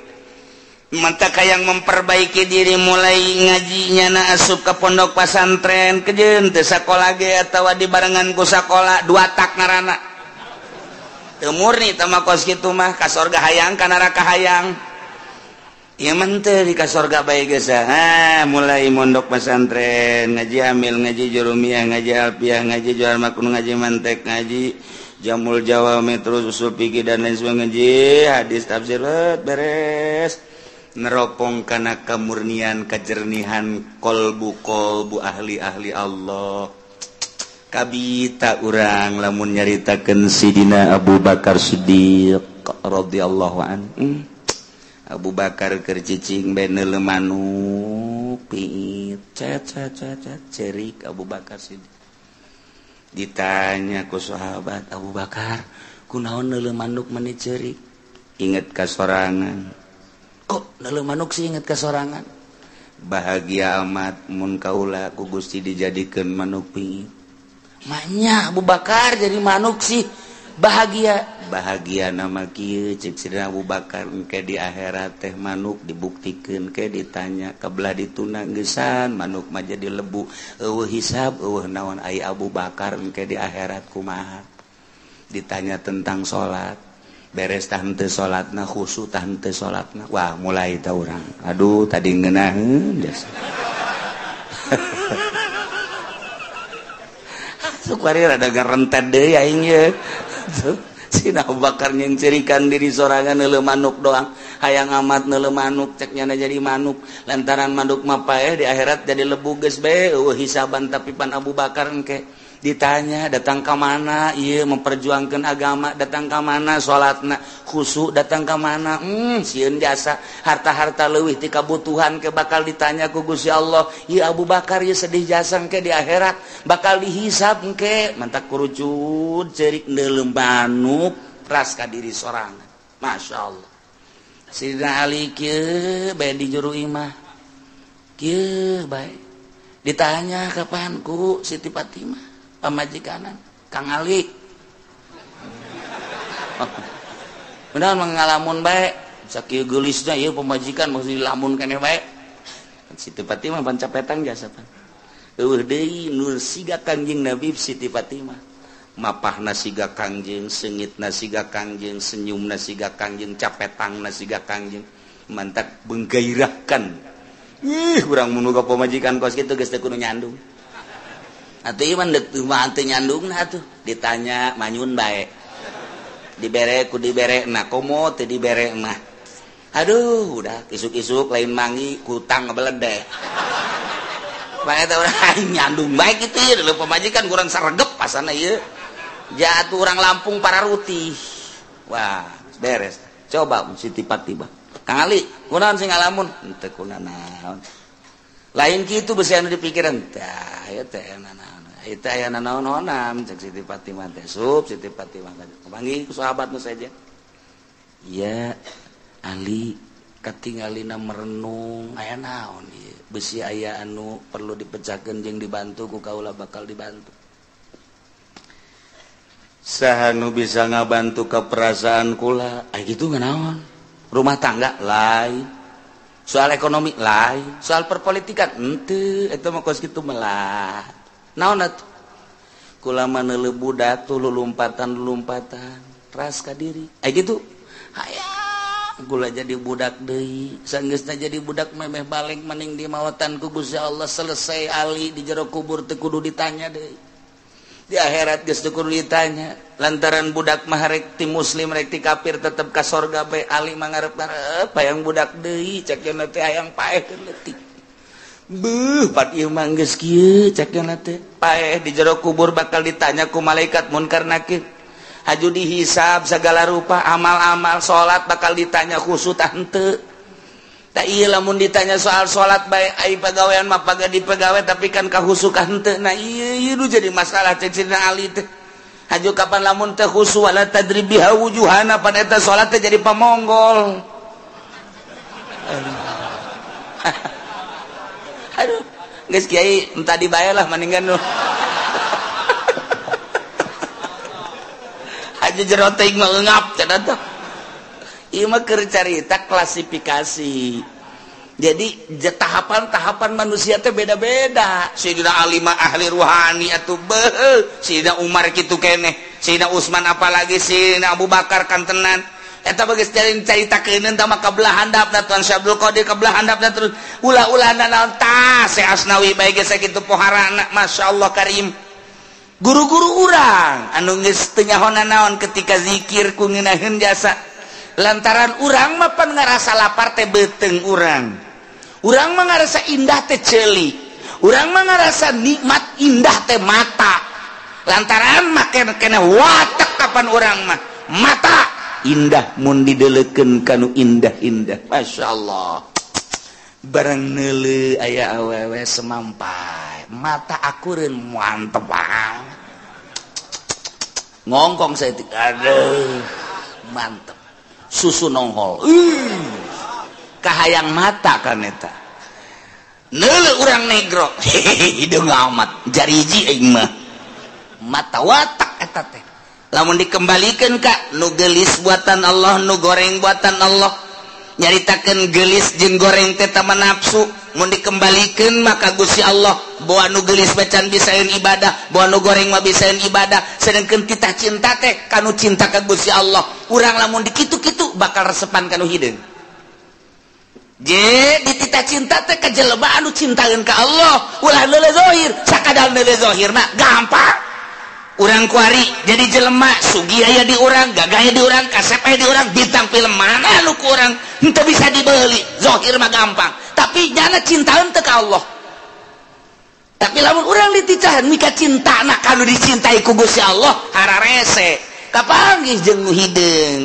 Mantap yang memperbaiki diri mulai ngajinya na asup ke pondok pesantren kejeun teu sakola ge atawa dibarengan ku sakola dua tak ngaranna teu murni teh mah kos kitu mah ka sorga hayang ka neraka hayang. Ieu mah teu di ka sorga bae geus ah mulai mondok pesantren, ngaji amil, ngaji jurumiyah, ngaji alfiah, ngaji jual makun, ngaji mantek, ngaji jamul jawami, terus usul fikih dan lain sebagainya, ngaji hadis tafsir beres. Neropong kana kemurnian kejernihan kolbu-kolbu ahli-ahli Allah. Kabita urang lamun nyaritakeun Sidina Abu Bakar Siddiq radhiyallahu anhu. Abu Bakar keur cicing bae neuleuh manuk piit cet cet cet cerik Abu Bakar Siddiq. Ditanya ku sahabat, Abu Bakar kunaon neuleuh manuk meni cerik? Inget ka sorangan. Kok neuleuh manuk sih inget ka sorangan? Bahagia amat mun kaula ku Gusti dijadikeun manuk piit. Maknya Abu Bakar jadi manuk sih bahagia. Bahagia nama kieu cek Sidina Abu Bakar engke di akhirat teh manuk dibuktikeun ke ditanya kebelah dituna geusan manuk mah jadi lebu eueuh hisab eueuh naon ai Abu Bakar engke di akhirat kumaha. Ditanya tentang salat beres tah henteu salatna khusyuk tah henteu salatna. Wah mulai ta urang aduh tadi ngeunaheun geus. Sukwari rada ngarentet deui aing ye. Sina Abu Bakar nyencerikan diri sorangan neuleuh manuk doang. Hayang amat neuleuh manuk cek nyana jadi manuk. Lantaran manuk mah paeh di akhirat jadi lebu geus bae eueuh hisaban tapi pan Abu Bakar engke ditanya datang ka mana ieu memperjuangkeun agama, datang ka mana salatna khusyuk, datang ka mana sieun jasa harta-harta leuwih ti kabutuhan ke bakal ditanya ku Gusti Allah. Ieu Abu Bakar ieu sedih jasa engke di akhirat bakal dihisab engke mantak kurucut ceurik neuleuh manuk ras ka diri sorangan. Masya Allah. Sidina Ali kieu bae di juru imah kieu bae ditanya kapan ku Siti Fatimah pamajikanan Kang Ali benar mengalamun bae sakieu geulisna ieu pamajikan mesti dilamun keneh bae. Siti Fatimah pan capetang jasa pan eueuh deui nur siga Kangjeng Nabi Siti Fatimah mapahna siga Kangjeng, seungitna siga Kangjeng, senyumna siga Kangjeng, capetangna siga Kangjeng, mantak menggairahkan. Ih urang mun ka pamajikan kos kitu geus teu kudu nyandung. Atuh ieu mah deuk mah teu nyandungna atuh ditanya manyun bae. Dibere ku dibere na komo teu dibere mah. Aduh udah isuk-isuk lain mangi kutang ngebeledeh. Bae teh urang nyandung bae kitu ieu leuh pamajikan kurang saregep pasana ieu. Jatuh urang Lampung pararuti. Wah, beres. Coba Siti Fatimah. Kang Ali, kunaon sing ngalamun? Henteu kunanaon. Lain kitu besi anu dipikiran. Tah, ieu teh naon. Ieu teh aya nanaon-naonan cek Siti Fatimah teh. Sup Siti Fatimah panggih ku sahabat nu saja. Iya, Ali katingalina merenung aya naon ieu. Besi aya anu perlu dipecahkeun jeung dibantu ku kaula bakal dibantu. Saha nu bisa ngabantu ka perasaan kula? Ai kitu nganaon? Rumah tangga lain, soal ekonomi lain, soal perpolitikan henteu, eta mah kos kitu melah. Naon atuh? Kula mah neuleuh budak tuh lulumpatan-lulumpatan, ras ka diri. Ai kitu hayang kula jadi budak deui, sanggeusna jadi budak memeh balik maning di mawatan ku Gusti Allah selesai Ali di jero kubur teu kudu ditanya deui. Di akhirat geus teu kudu ditanya lantaran budak mah rek ti muslim rek ti kafir tetep ka sorga bae. Ali mah ngarep-ngarep hayang budak deui cek cenah teh hayang paeh keur leutik. Beuh pat ieu mah geus kieu cek cenah teh paeh di jero kubur bakal ditanya ku malaikat munkar nakir. Haju dihisab segala rupa amal-amal salat bakal ditanya khusyuk tah henteu. Tak iya lamun ditanya soal salat bae ai pagawean mah paga dipegawe tapi kan kahusu ka henteu. Nah ieu ieu nu jadi masalah cek Sidina Ali teh. Haju kapan lamun teh khusu wala tadrib biha wujuhana pan eta salat teh jadi pamonggol. Aduh, geus kiai entah dibae lah mendingan nu. Haju jero teuing mah eungap cenah teh. Ieu mah keur carita klasifikasi. Jadi tahapan-tahapan manusia teh beda-beda. Sayyidina Ali mah ahli ruhani atuh beuh, Sayyidina Umar kitu keneh, Sayyidina Utsman apalagi, Sayyidina Abu Bakar kantenan. Eta bagus caritakeun tah maka belah handapna Tuan Syekh Abdul Qadir ka belah handapna terus ulah-ulah naon tah Syekh Asnawi bae geus sakitu poharana masyaallah karim. Guru-guru urang anu geus teu nyaho naon ketika zikir ku ngeunaheun jasa lantaran urang mah pan ngarasa lapar teh beuteung urang. Urang mah ngarasa indah teh ceuli. Urang mah ngarasa nikmat indah teh mata. Lantaran make kena watek kapan urang mah mata indah mun didelekeun kanu indah-indah. Masyaallah. Barang neuleuh aya awewe semampai, mata akureun mantep banget. Ngongkong saeutik, aduh, mantep. Susu nonghol. Kahayang mata kan eta. Neuleuh urang negro, hideung amat, jariji aing mah. Mata watak eta teh. Lamun dikembalikan ka nu geulis buatan Allah, nu goreng buatan Allah. Nyaritakeun geulis jeung goreng teh tama nafsu. Mun dikembalikan maka Gusti Allah bawa nu geulis bacan bisaeun ibadah, bawa nu goreng mah bisaeun ibadah. Sedangkeun titah cinta teh kanu cinta ka Gusti Allah. Urang lamun dikitu-kitu bakal resepan kanu hideung. Je dititah cinta teh ka jelema anu cintaeun ka Allah, ulah neuleuh zahir, sakadar neuleuh zahir mah gampang. Urang kuari jadi jelema sugih aya di urang, gagah aya di urang, kasep aya di urang, bintang film mana nu ku urang henteu bisa dibeli. Zahir mah gampang, tapi nyana cintaeun teu ka Allah. Tapi lamun urang diticahan mika cintana kanu dicintai ku Gusti Allah hararese. Kapanggih jeung nu hideung.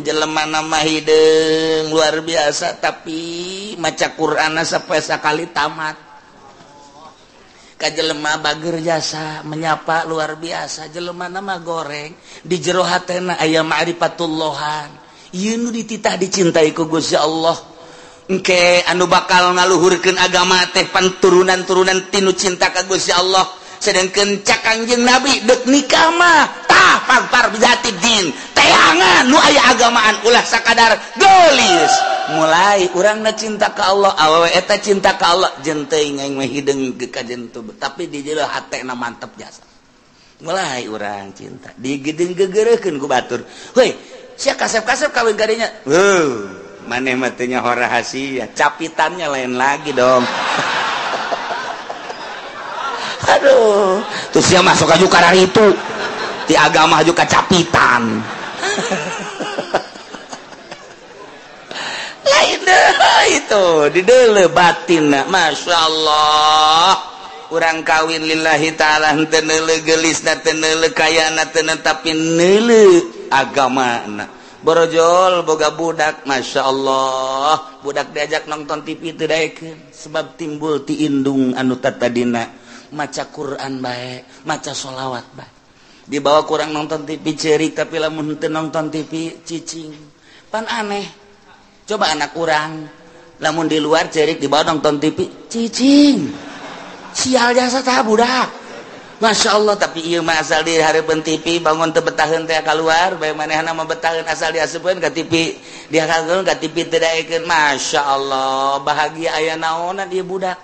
Jelema nama hideung luar biasa tapi maca Qur'anna sapoe sakali tamat. Jelema bager jasa menyapa luar biasa, jelema nama goreng di jero hatena aya ma'rifatullahan. Ieu nu dititah dicintai ku Gusti Allah. Engke anu bakal ngaluhurkeun agama teh pan turunan-turunan tinu cinta ka Gusti Allah. Sedangkeun cak Kangjeng Nabi deuk nikah mah tah pagpar bijati din teangan nu aya agamaan ulah sakadar geulis. Mulai urangna cinta ka Allah, awewe eta cinta ka Allah, jeung teuing aing mah hideung ka jentu, tapi di jero hatena mantep jasa. Mulai urang cinta digedeng gegereukeun ku batur. Heuy, sia kasep-kasep kawin ka dinya. Heuh, maneh mah teu nyaho rahasia, capitannya lain lagi dong. Aduh, terus sia masuk aju kararitu. Di agama aju kacapitan. Lain deh itu di deuleuh batinna Masya Allah. Urang kawin lillahi ta'ala henteu neuleuh geulisna, teu neuleuh kayana, teu tapi neuleuh agamana. Borojol boga budak Masya Allah, budak diajak nonton TV teu daekeun sebab timbul ti indung anu tatadina maca Quran bae, maca sholawat bae. Dibawa kurang nonton TV ceurik tapi lamun henteu nonton TV cicing. Pan aneh. Coba anak urang lamun di luar cerik dibawa nonton TV cicing. Sial jasa tah budak. Masya Allah, tapi ieu mah asal di hareupeun TV bangun teu betaheun teh kaluar, bae manehna mah betaheun asal diasupkeun ka TV, dihakeun ka TV teu daekeun. Masya Allah, bahagia aya naonan ieu budak.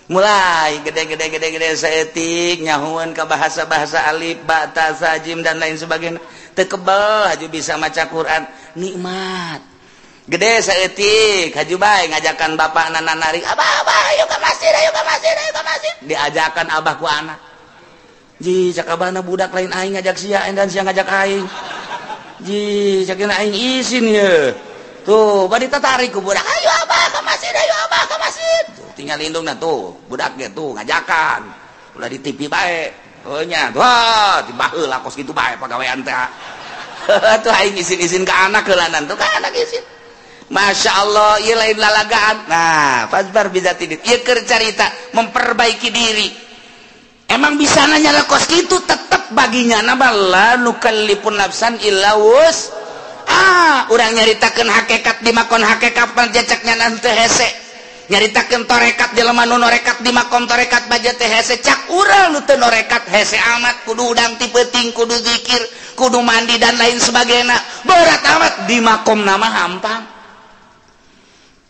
Mulai gede-gede saeutik nyahueun ka bahasa-bahasa alif, ba, ta, sa, jim dan lain sebagainya. Teu kebel haju bisa maca Quran, nikmat. Gede saeutik haju bae ngajakan bapakna narik, "Abah, abah, ayo ka masjid, ayo ka masjid, ayo ka masjid." Diajakan abah ku anak. Ji, cak abahna budak lain aing ngajak sia, dan sia ngajak aing. Ji, cak aing isin ye. Tuh, bari tatarik ku budak, "Ayo abah ka masjid, ayo abah ka masjid." Tuh, tinggal indungna tuh, budak ge tuh ngajakan. Ulah di TV bae. Heuh nya, wah, dibaheula kos kitu bae pagawean teh. Tuh aing isin-isin ka anak heulanan tuh ka anak isin. Masya Allah, ieu lain lalagaan. Nah, pasbar bisa tidit. Ieu keur carita memperbaiki diri. Emang bisa nanya kos kitu tetep baginya nama la nukallifun nafsan illa wus. Ah, urang nyaritakeun hakikat di makon hakikat panjacaknya nanti hese. Nyaritakeun torekat jelema nu norekat di makom torekat baja teh hese. Cak urang nu teu norekat hese amat kudu udang ti peuting, kudu zikir, kudu mandi dan lain sebagainya. Berat amat di makom nama hampang.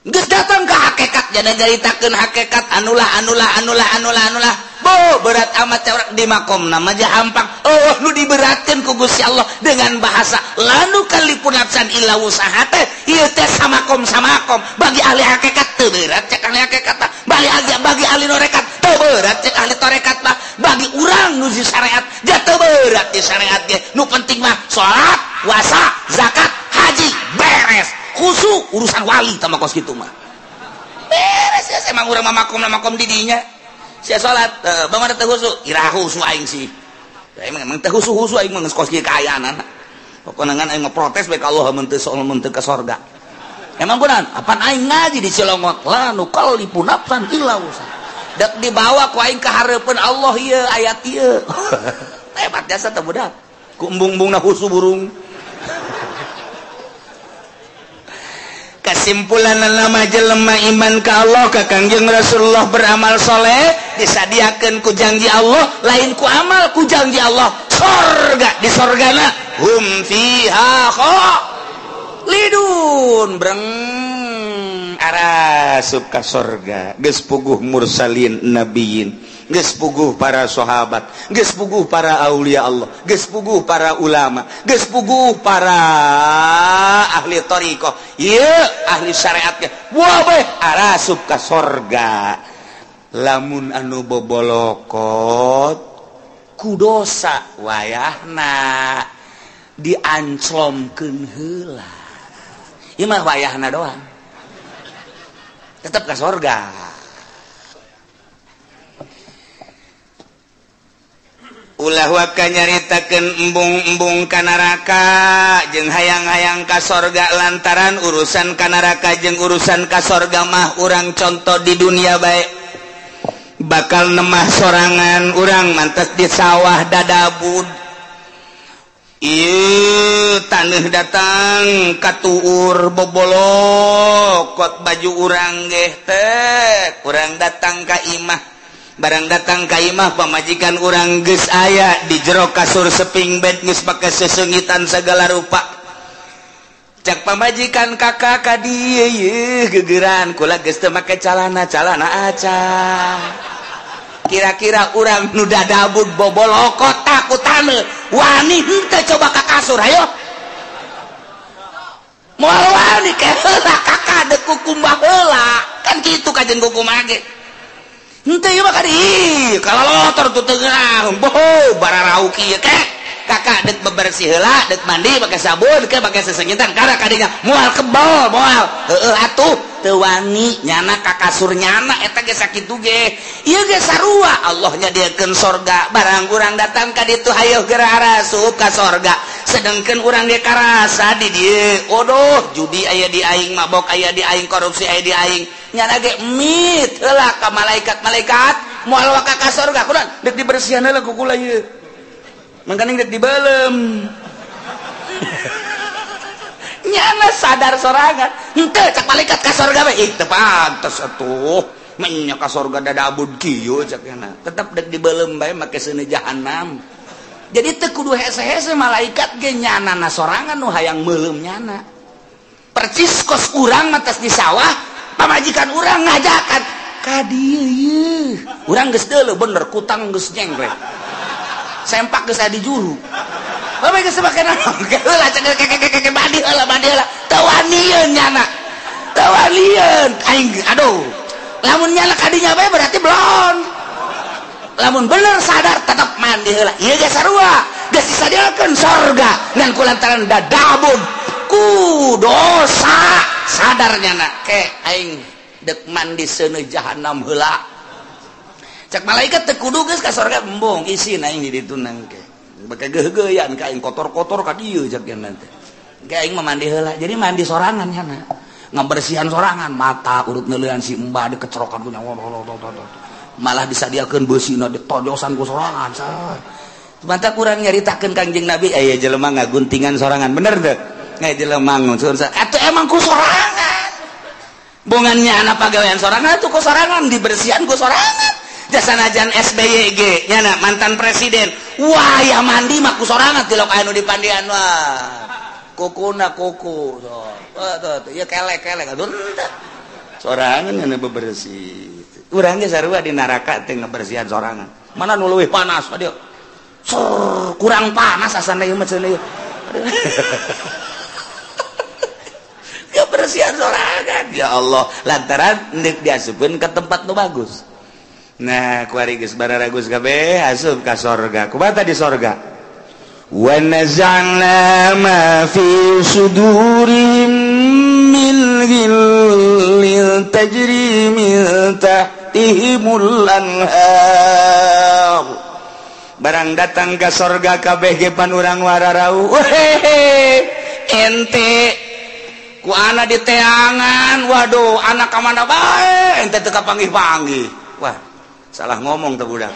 Geus datang ke hakikat jadi nyaritakeun hakikat anulah anulah anulah anulah anulah Bo berat amat orang di makom nama aja hampang. Oh nu diberatkeun ku Gusti Allah dengan bahasa la nukallifu nafsan illa wus'aha teh ieu teh samakom samakom bagi ahli hakikat teu berat cek ahli hakikat mah, bagi ahli tarekat teu berat cek ahli tarekat mah, bagi urang nu di syariat ja teu berat di syariat ge. Nu penting mah salat, puasa, zakat, haji beres. Khusu urusan wali tah mah kos kitu mah. Beres ya emang urang mah makom makom di dinya. Sia salat, bagaimana teu khusu? Iraha khusu aing sih. Emang emang teu khusu-khusu aing mah geus kos kieu kaayaan. Pokona ngan aing mah protes bae ka Allah mun teu soal mun teu ka sorga. Emang kunaon? Apan aing ngaji di Cilongot la nukallifu nafsan illa wus'aha. Dek dibawa ku aing ka hareupeun Allah ieu ayat ieu. Hebat jasa teh budak. Ku embung-embungna khusu burung. Kesimpulan nama jelema iman ka Allah ka Kangjeng Rasulullah beramal soleh disadiakeun ku janji Allah, lain ku amal ku janji Allah sorga di sorgana hum fiha khalidun breng arasup ka sorga. Geus puguh mursalin nabiyin, geus puguh para sahabat, geus puguh para aulia Allah, geus puguh para ulama, geus puguh para ahli thariqah, ieu ahli syariat ge wabeh arasup ka sorga. Lamun anu bobolokot ku dosa wayahna dianclomkeun heula. Ieu mah wayahna doang tetep ka sorga. Ulah waka nyaritakeun embung-embung ka neraka jeung hayang-hayang ka sorga lantaran urusan ka neraka jeung urusan ka sorga mah urang contoh di dunia bae bakal nemah sorangan urang mantes di sawah dadabud ieu taneuh datang katuur bobolokot baju urang geh teh urang datang ka imah. Barang datang ka imah pamajikan urang geus aya di jero kasur seping bed geus pake sesengitan segala rupa. Cak pamajikan kakak ka dieu yeuh gegeran kula geus teu make calana calana aca. Kira-kira urang nu dadabud bobolokot takutan wani henteu coba ka kasur hayo. Moal wani ke heula kakak deuk kukumbah heula. Kan kitu kajen kukumbah ge. Henteu ieu mah kadi kalalotor tuh teu geurang boho bararau kieu ke kakak deuk bebersih heula deuk mandi make sabun ke make sesengitan kana kadinya moal kebal moal heueuh atuh teu wani nyana ka kasur nyana eta ge sakitu ge ieu ge sarua Allah nyadiakeun sorga barang urang datang ka ditu hayoh geura arasup ka sorga sedengkeun urang ge karasa di dieu odoh judi aya di aing mabok aya di aing korupsi aya di aing nyana ge mit heula ka malaikat-malaikat moal waka ka sorga kunaon deuk dibersihan heula ku kula ieu mangkaning deuk dibeuleum nyana sadar sorangan henteu cak malaikat ka sorga bae ih teu pantes atuh menya ka sorga dadabud kieu cak nyana tetep deuk dibeuleum bae make seuneu jahanam. Jadi teu kudu hese-hese malaikat ge nyanana sorangan nu hayang meuleum nyana percis kos urang mah tos di sawah pamajikan urang ngajakan ka dieu ieu urang geus deuleu bener kutang geus nyengklek sempak geus aya di juru bae geus make naon heula cek keke mandi heula teu wanieun nyana teu wanieun aing aduh lamun nyana ka dinya bae berarti belon lamun bener sadar tetep mandi heula ieu ge sarua geus disadiakeun sorga ngan kulantaran dadabud ku dosa sadar nyana ke aing dek mandi seuneu jahanam heula cek malaikat teu kudu geus ka sorga embung isin aing di ditu nangke bake geugeuyan ka aing kotor-kotor ka dieu cek nyana teh ke aing mah mandi heula. Jadi mandi sorangan nyana ngabersihan sorangan mata urut neuleuan si embah dikecerokan ku nyawa malah disadiakeun beusina ditojosan ku sorangan. Mantap urang nyaritakeun Kangjeng Nabi aya jelema ngaguntingan sorangan bener teu aya jelema ngusun atuh emang ku sorangan bongannya anak pagawean sorangan atuh ku sorangan dibersihan ku sorangan jasanajan SBY ge nyana mantan presiden wah ya mandi mah ku sorangan tilok anu dipandian wah kukuna kuku so tuh ya kelek-kelek atuh sorangan nyana bebersih. Urang ge sarua di neraka teh ngabersihan sorangan. Mana nu leuwih panas ka dieu? Kurang panas asana ieu mah cenah ieu. Kebersihan sorangan ya Allah lantaran deuk diasupkeun ka tempat nu bagus. Nah, kuari geus bararagus kabeh asup ka sorga. Kumaha di sorga? Wa naza'na ma fi sudurihim min ghillin tajri min tahtihimul anhar. Barang datang ka sorga kabeh ge pan urang wararau. Ente ku ana di teangan, waduh anak ka mana bae ente teu kapanggih-panggih. Wah, salah ngomong teh budak.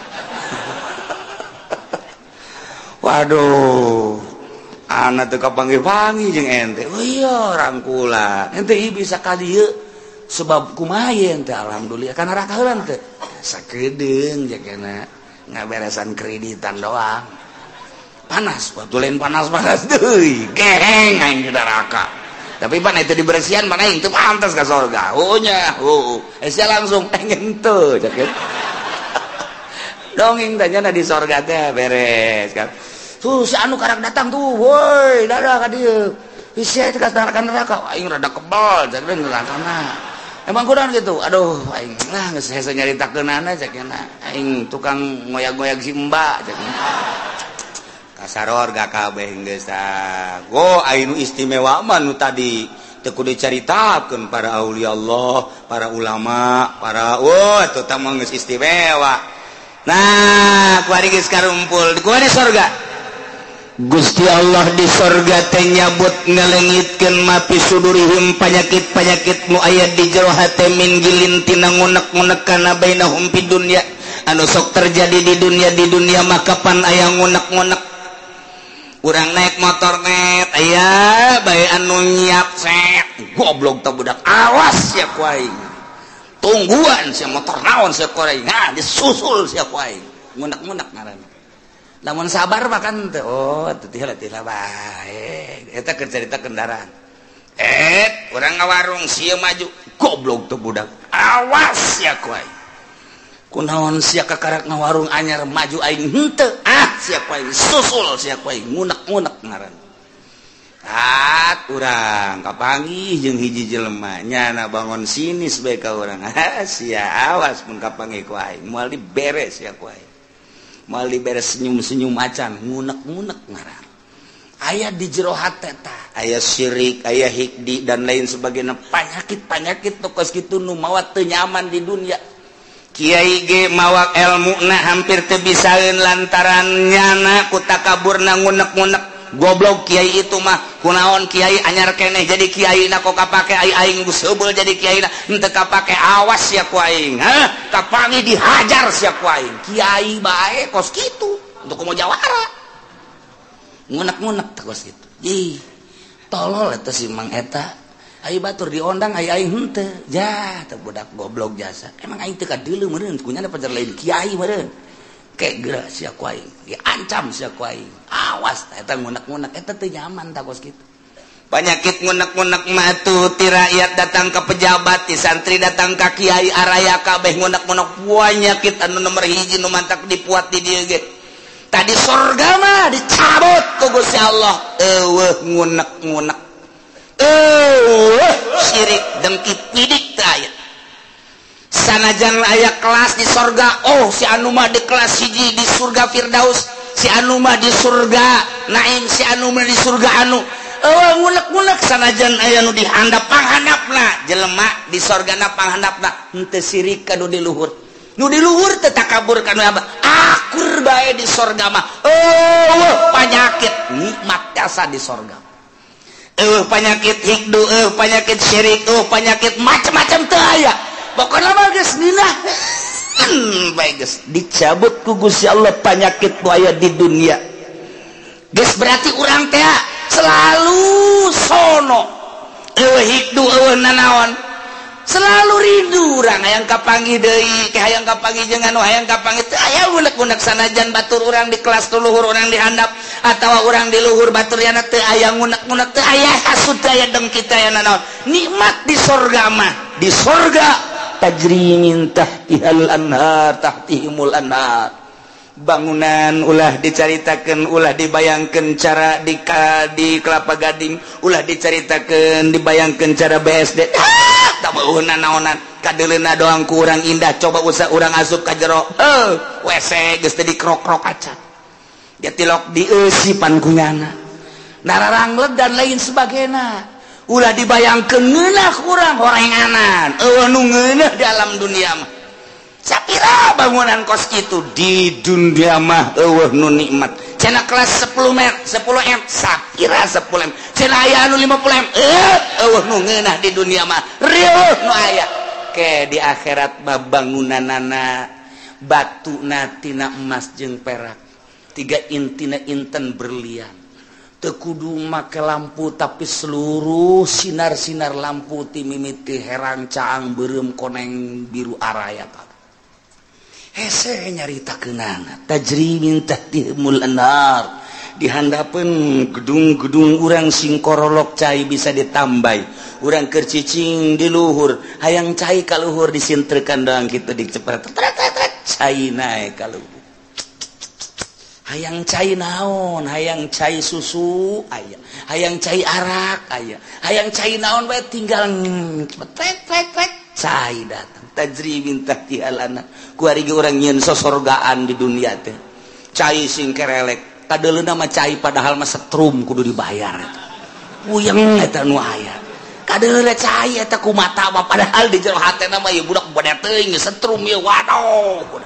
Waduh, anak teu kapanggih-panggih jeung ente. Oh iya, rangkula. Ente ieu bisa ka dieu sebab kumaha ente alhamdulillah kana neraka heula teh. Sakedeung jakena ngaberesan kreditan doang. Panas, waktu lain panas-panas deui, geheng aing di neraka. Tapi pan itu dibersihan mana aing teu pantas ka sorga. Oh nya, oh. Sia langsung pengen teu cek. Dongeng tanya di sorga teh beres kan. Tuh si anu karak datang tuh, woi, dadah ka dieu. Sia teh ka neraka, aing rada kebal cek nerakana. Emang kurang gitu. Aduh, aing lah geus hese nyaritakeunana cek aing tukang ngoyag-ngoyag si Mbak cek. Kasaror gak kabeh geus tah. Go aing nu istimewa mah nu tadi teu kudu dicaritakeun para aulia Allah, para ulama, para wah eta tah mah geus istimewa. Nah, kuari geus karumpul, kuari sorga. Gusti Allah di sorga teh nyabut ngalengitkeun mapi sudurihim panyakit-panyakit nu aya di jero hate min gilin tina ngunek-ngunek kana bainahum fid dunya anu sok terjadi di dunia maka pan aya ngunek-ngunek. Urang naik motor net aya bae anu nyiap set goblok teh budak awas sia ku aing. Tungguan sia motor naon sia ku aing. Nah, disusul sia ku aing. Ngunek-ngunek ngaranna. Lamun sabar mah kan teh oh teu teh bae. Eta keur carita kendaraan. Urang ngawarung sia maju goblok teh budak. Awas sia ku aing. Kunaon sia kakarak ngawarung anyar maju aing henteu. Ah sia ku aing susul sia ku aing ngunek-ngunek ngaranna. Tat urang kapanggih jeung hiji jelema nyana bangun sinis bae ka urang. Ah sia awas mun kapanggih ku aing moal diberes sia ku aing. Moal diberes senyum-senyum acan ngunek-ngunek ngaran. Aya di jero hate tah, aya syirik, aya hikdi dan lain sebagainya, panyakit-panyakit nu kos kitu nu mawa teu nyaman di dunia. Kiai ge mawa elmuna hampir teu bisaeun lantaran nyana ku takaburna ngunek-ngunek. Goblok kiai itu mah kunaon kiai anyar keneh jadi kiai na kok kapake ai aing geus heubeul jadi kiai na henteu kapake awas sia ku aing. Hah kapangi dihajar sia ku aing. Kiai bae kos kitu untuk komo jawara. Ngunek-ngunek teh kos kitu. Ih tolol eta si Mang eta. Ai batur diondang ai aing henteu. Jah teh budak goblok jasa. Emang aing teu kadeuleu meureun kunyana pajar lain kiai meureun. Kayak geura sia ku aing, diancam sia ku aing. Awas eta ngunek-ngunek eta teu nyaman tah kos kitu. Panyakit ngunek-ngunek mah tuh ti rakyat datang ke pejabat, ti santri datang ka kiai araya kabeh ngunek-ngunek panyakit anu nomor hiji nu mantak dipuat di dieu ge. Tadi sorga mah dicabut ku Gusti Allah. Eueuh ngunek-ngunek. Eueuh syirik dengki pidik teu aya. Sanajan aya kelas di sorga, oh si anu mah di kelas hiji di surga Firdaus, si anu mah di surga Naim, si anu mah di surga anu. Eueuh ngunek-ngunek sanajan aya nu dihandap panghandapna, jelema di sorgana panghandapna henteu sirik ka nu di luhur. Nu di luhur teu takabur ka nu abah. Akur bae di sorga mah. Eueuh panyakit nikmat jasa di sorga. Eueuh panyakit hikdu, eueuh panyakit syirik, eueuh panyakit macam-macam teu aya. Pokoknya mah geus nilai bae geus dicabut ku Gusti Allah panyakit nu aya di dunia. Geus berarti urang teh selalu sono. Eueuh hikdu eueuh nanaon. Selalu rindu urang hayang kapanggih deui, ke hayang kapanggih jeung anu hayang kapanggih teu aya unek-unek sanajan batur urang di kelas luhur urang di handap atawa urang di luhur batur yana teu aya ngunek-ngunek teu aya hasud teu aya dengki teu aya nanaon. Nikmat di sorga mah, di sorga Tajri min tahtihal anhar, tahtihimul anhar. Bangunan ulah dicaritakeun, ulah dibayangkeun cara di Kelapa Gading, ulah dicaritakeun dibayangkeun cara BSD. Tak beuheuna naonan, kadeuleuna doang ku urang indah, coba usah urang asup ka jero. WC geus teh dikrok-krok acan. Dia tilok dieusipan ku nyana. Nararangleg dan lain sebagainya. Ulah dibayangkeun ngeunah urang horenganan. Eueuh nu ngeunah di alam dunia mah. Sapira bangunan kos itu di dunia mah eueuh nu nikmat. Cenah kelas 10 m, 10 m, sapira 10 m. Cenah aya anu 50 m. Eueuh nu ngeunah di dunia mah. Rieuh nu aya. Ke di akhirat mah bangunanana batuna tina emas jeung perak. Tiga intina inten berlian. Teu kudu make lampu tapi seluruh sinar-sinar lampu ti mimiti herang caang beureum koneng biru araya pak. Hese nyaritakeunana tajri min tahtihimul anhar. Dihandapeun gedung-gedung urang sing korolok cai bisa ditambai. Urang keur cicing di luhur, hayang cai ka luhur disintrekan doang kitu dicepret. Cai naek ka luhur. Hayang cai naon, hayang cai susu aya, hayang cai arak aya, hayang cai naon bae tinggal tek tek tek cai datang. Tajri min tahtihal anhar. Kuari ge urang nyieun sosorgaan di dunia teh. Cai sing kerelek, kadeuleuna mah cai padahal mah setrum kudu dibayar eta. Puyeng eta nu aya. Kadeuleuna cai eta ku mata mah padahal di jero hatena mah ieu budak bade teuing setrum ieu waduh.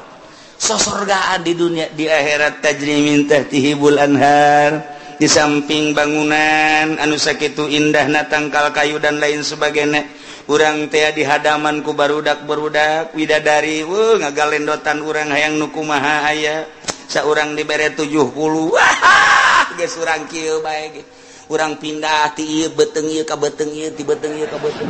Sosorgaan di dunia, di akhirat tajri min tahtihimul anhar. Di samping bangunan anu sakitu indahna tangkal kayu dan lain sebagainya, urang teh di hadaman ku barudak-barudak widadari, ngagalendotan urang hayang nu kumaha aya. Saurang dibere 70. Wah, geus urang kieu bae ge. Urang pindah ti ieu beuteung ieu ka beuteung ieu, ti beuteung ieu ka beuteung.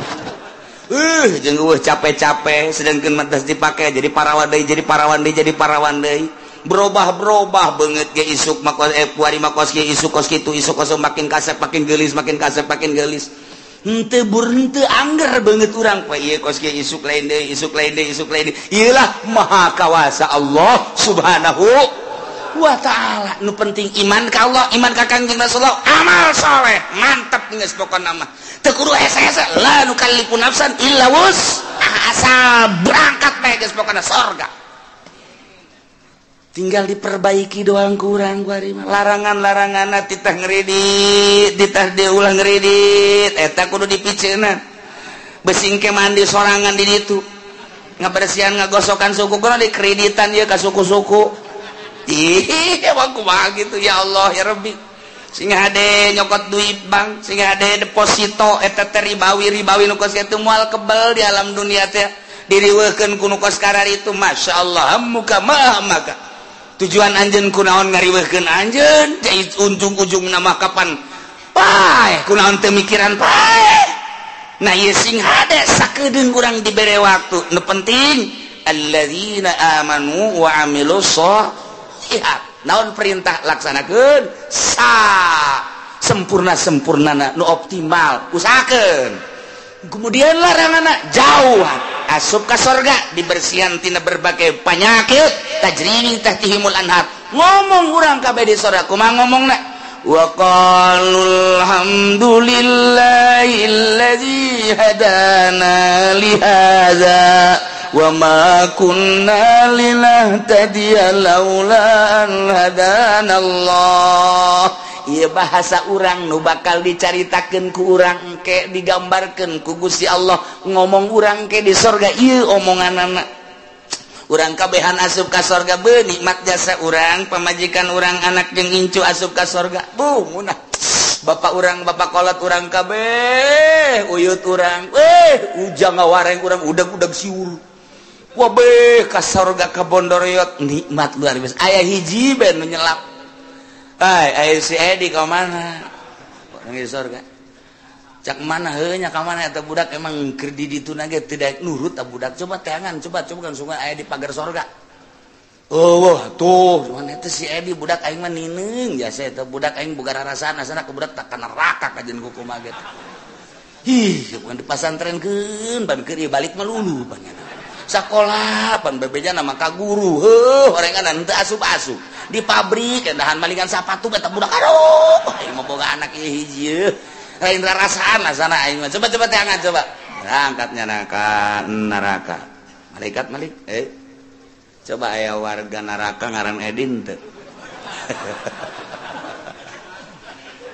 Jeung eueuh capek-capek sedangkeun mah geus dipake jadi parawan deui, jadi parawan deui, jadi parawan deui. Berubah-berubah beungeut ge isuk mah kuari mah kos kieu, isuk kos kitu, isuk kos makin kasep makin geulis, makin kasep makin geulis. Henteu bur henteu angger beungeut urang poe ieu kos kieu isuk lain deui, isuk lain deui, isuk lain deui. Ieu lah maha kawasa Allah Subhanahu wa ta'ala. Nu penting iman ka Allah, iman ka Kangjeng Rasulullah, amal soleh, mantep geus pokona mah. Teu kudu hese-hese, la nukallifu nafsan illa wus'aha, asal berangkat bae geus pokona sorga. Tinggal diperbaiki doang kurang kuari mah. Larangan-laranganna titah ngredit, titah diulah ngredit, eta kudu dipiceunan. Besing ke mandi sorangan di ditu. Ngabersihan ngagosokan suku kudu dikreditan ieu ka suku-suku. Ih, emang kumaha gitu ya Allah ya Rabbi. Sing hade nyokot duit bank, sing hade deposito eta teh ribawi-ribawi nu kos kitu moal kebel di alam dunia teh. Diriweuhkeun ku nu kos kararitu masyaallah muka maha maka. Tujuan anjeun kunaon ngariweuhkeun anjeun, jadi ujung-ujungna mah kapan paeh kunaon teu mikiran paeh. Nah ieu sing hade sakedeung urang dibere waktu. Nu penting alladzina amanu wa amilus sholihat. Naon perintah laksanakeun sa sempurna-sempurnana nu optimal usahakeun. Kemudian laranganna jauhan asup ka sorga dibersihan tina berbagai penyakit tajri min tahtihimul anhar. Ngomong urang kabeh di sorga kumaha ngomongna? Wa qalu alhamdulillahilladzi hadana li hadza wa ma kunna linahtadiya laula an hadana Allah. Ieu bahasa urang nu bakal dicaritakeun ku urang engke digambarkeun ku Gusti Allah ngomong urang ke di sorga ieu omonganana. Urang kabehan asup ka sorga beuh nikmat jasa urang, pamajikan urang, anak jeung incu asup ka sorga. Buh munah. Bapak urang, bapak kolot urang kabeh, uyut urang, ujang ngawareng urang udag-udag siur. Wabeh ka sorga ka Bondoroyot nikmat luar biasa. Aya hiji bae nu nyelap. Ai aya si Edi ka mana? Urang di sorga. Cak mana heuh nya ka mana eta budak emang keur di ditu na ge teu daek nurut eta budak. Coba teangan, coba kan sungai aya di pagar sorga. Oh, tuh, cuman eta si Edi budak aing mah nineung jasa eta budak aing boga rarasaan asana ku budak tak ka neraka kajeun kumaha ge. Ih, bukan di pasantrenkeun, ban keur ieu balik mah lulu panjana. Sakola pan bebeja nama ka guru heuh orengan teu asup-asup di pabrik endahan malingan sapatu eta budak aduh aing mah boga anak ieu hiji lain rarasaan asana aing mah coba-coba teh angkat coba angkatnya ka neraka malaikat malik coba aya warga neraka ngaran Edin teu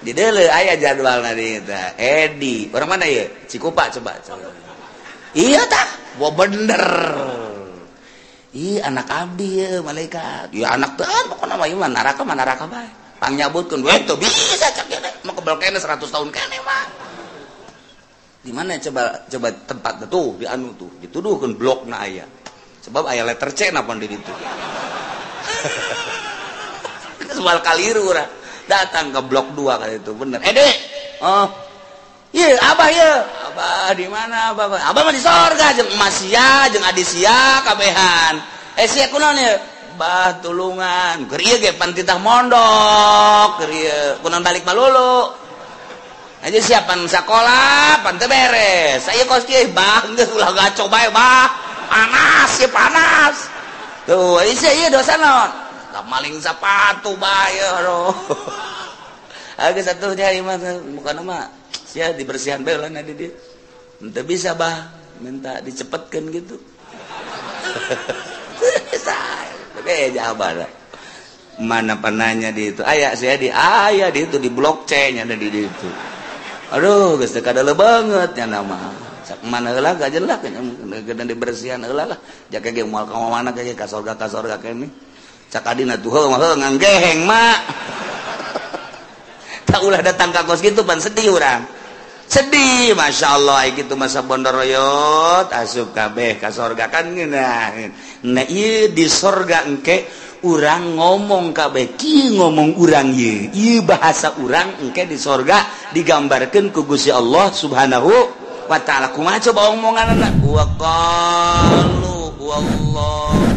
di deuleu aya jadwalna di eta Edi orang mana ieu Cikupa coba iya tah wah bener ih anak abdi ya malaikat ya anak teh pokona mah ieu mah neraka bae pangnyabutkeun we teu bisa cak ieu mah kebel kene 100 tahun kene mah di mana coba coba tempat tuh di anu tuh dituduhkeun blokna aya sebab aya letter C na pon di ditu soal kaliru urang datang ke blok 2 kali itu bener Edi oh iya abah iya abah di mana abah abah mah di sorga jeung emas sia jeung adi sia kabehan sia kunaon ieu bah tulungan keur ieu ge pan titah mondok keur ieu kunaon balik malulu aja siapan sakola pan teu beres aya kos kieu bah geus ulah gaco bae bah panas ieu panas tuh sia ieu dosa naon da maling sapatu bae aduh geus atuh nya ieu mah bukan mah sia dibersihan bae lah di dia ente bisa bah minta dicepetkeun gitu bisa be jawaban mana penanya di itu aya sia di aya di itu di blok C nya ada di itu aduh geus teu kadeuleung banget nya nama sak mana heula gajen lah geuna dibersihan heula lah jake ge moal ka mana ge ka sorga kene cak adina tuh heuh mah nganggeheng mak tak ulah datang ka kos kitu pan sedih urang sedih Masya Allah gitu masa bondoroyot asup kabeh ka sorga kan ngeunah nah ieu di sorga engke urang ngomong kabeh kieu ngomong urang ieu ieu bahasa urang engke di sorga digambarkeun ku Gusti Allah Subhanahu wa taala kumaha coba omonganna wa qalu wallahu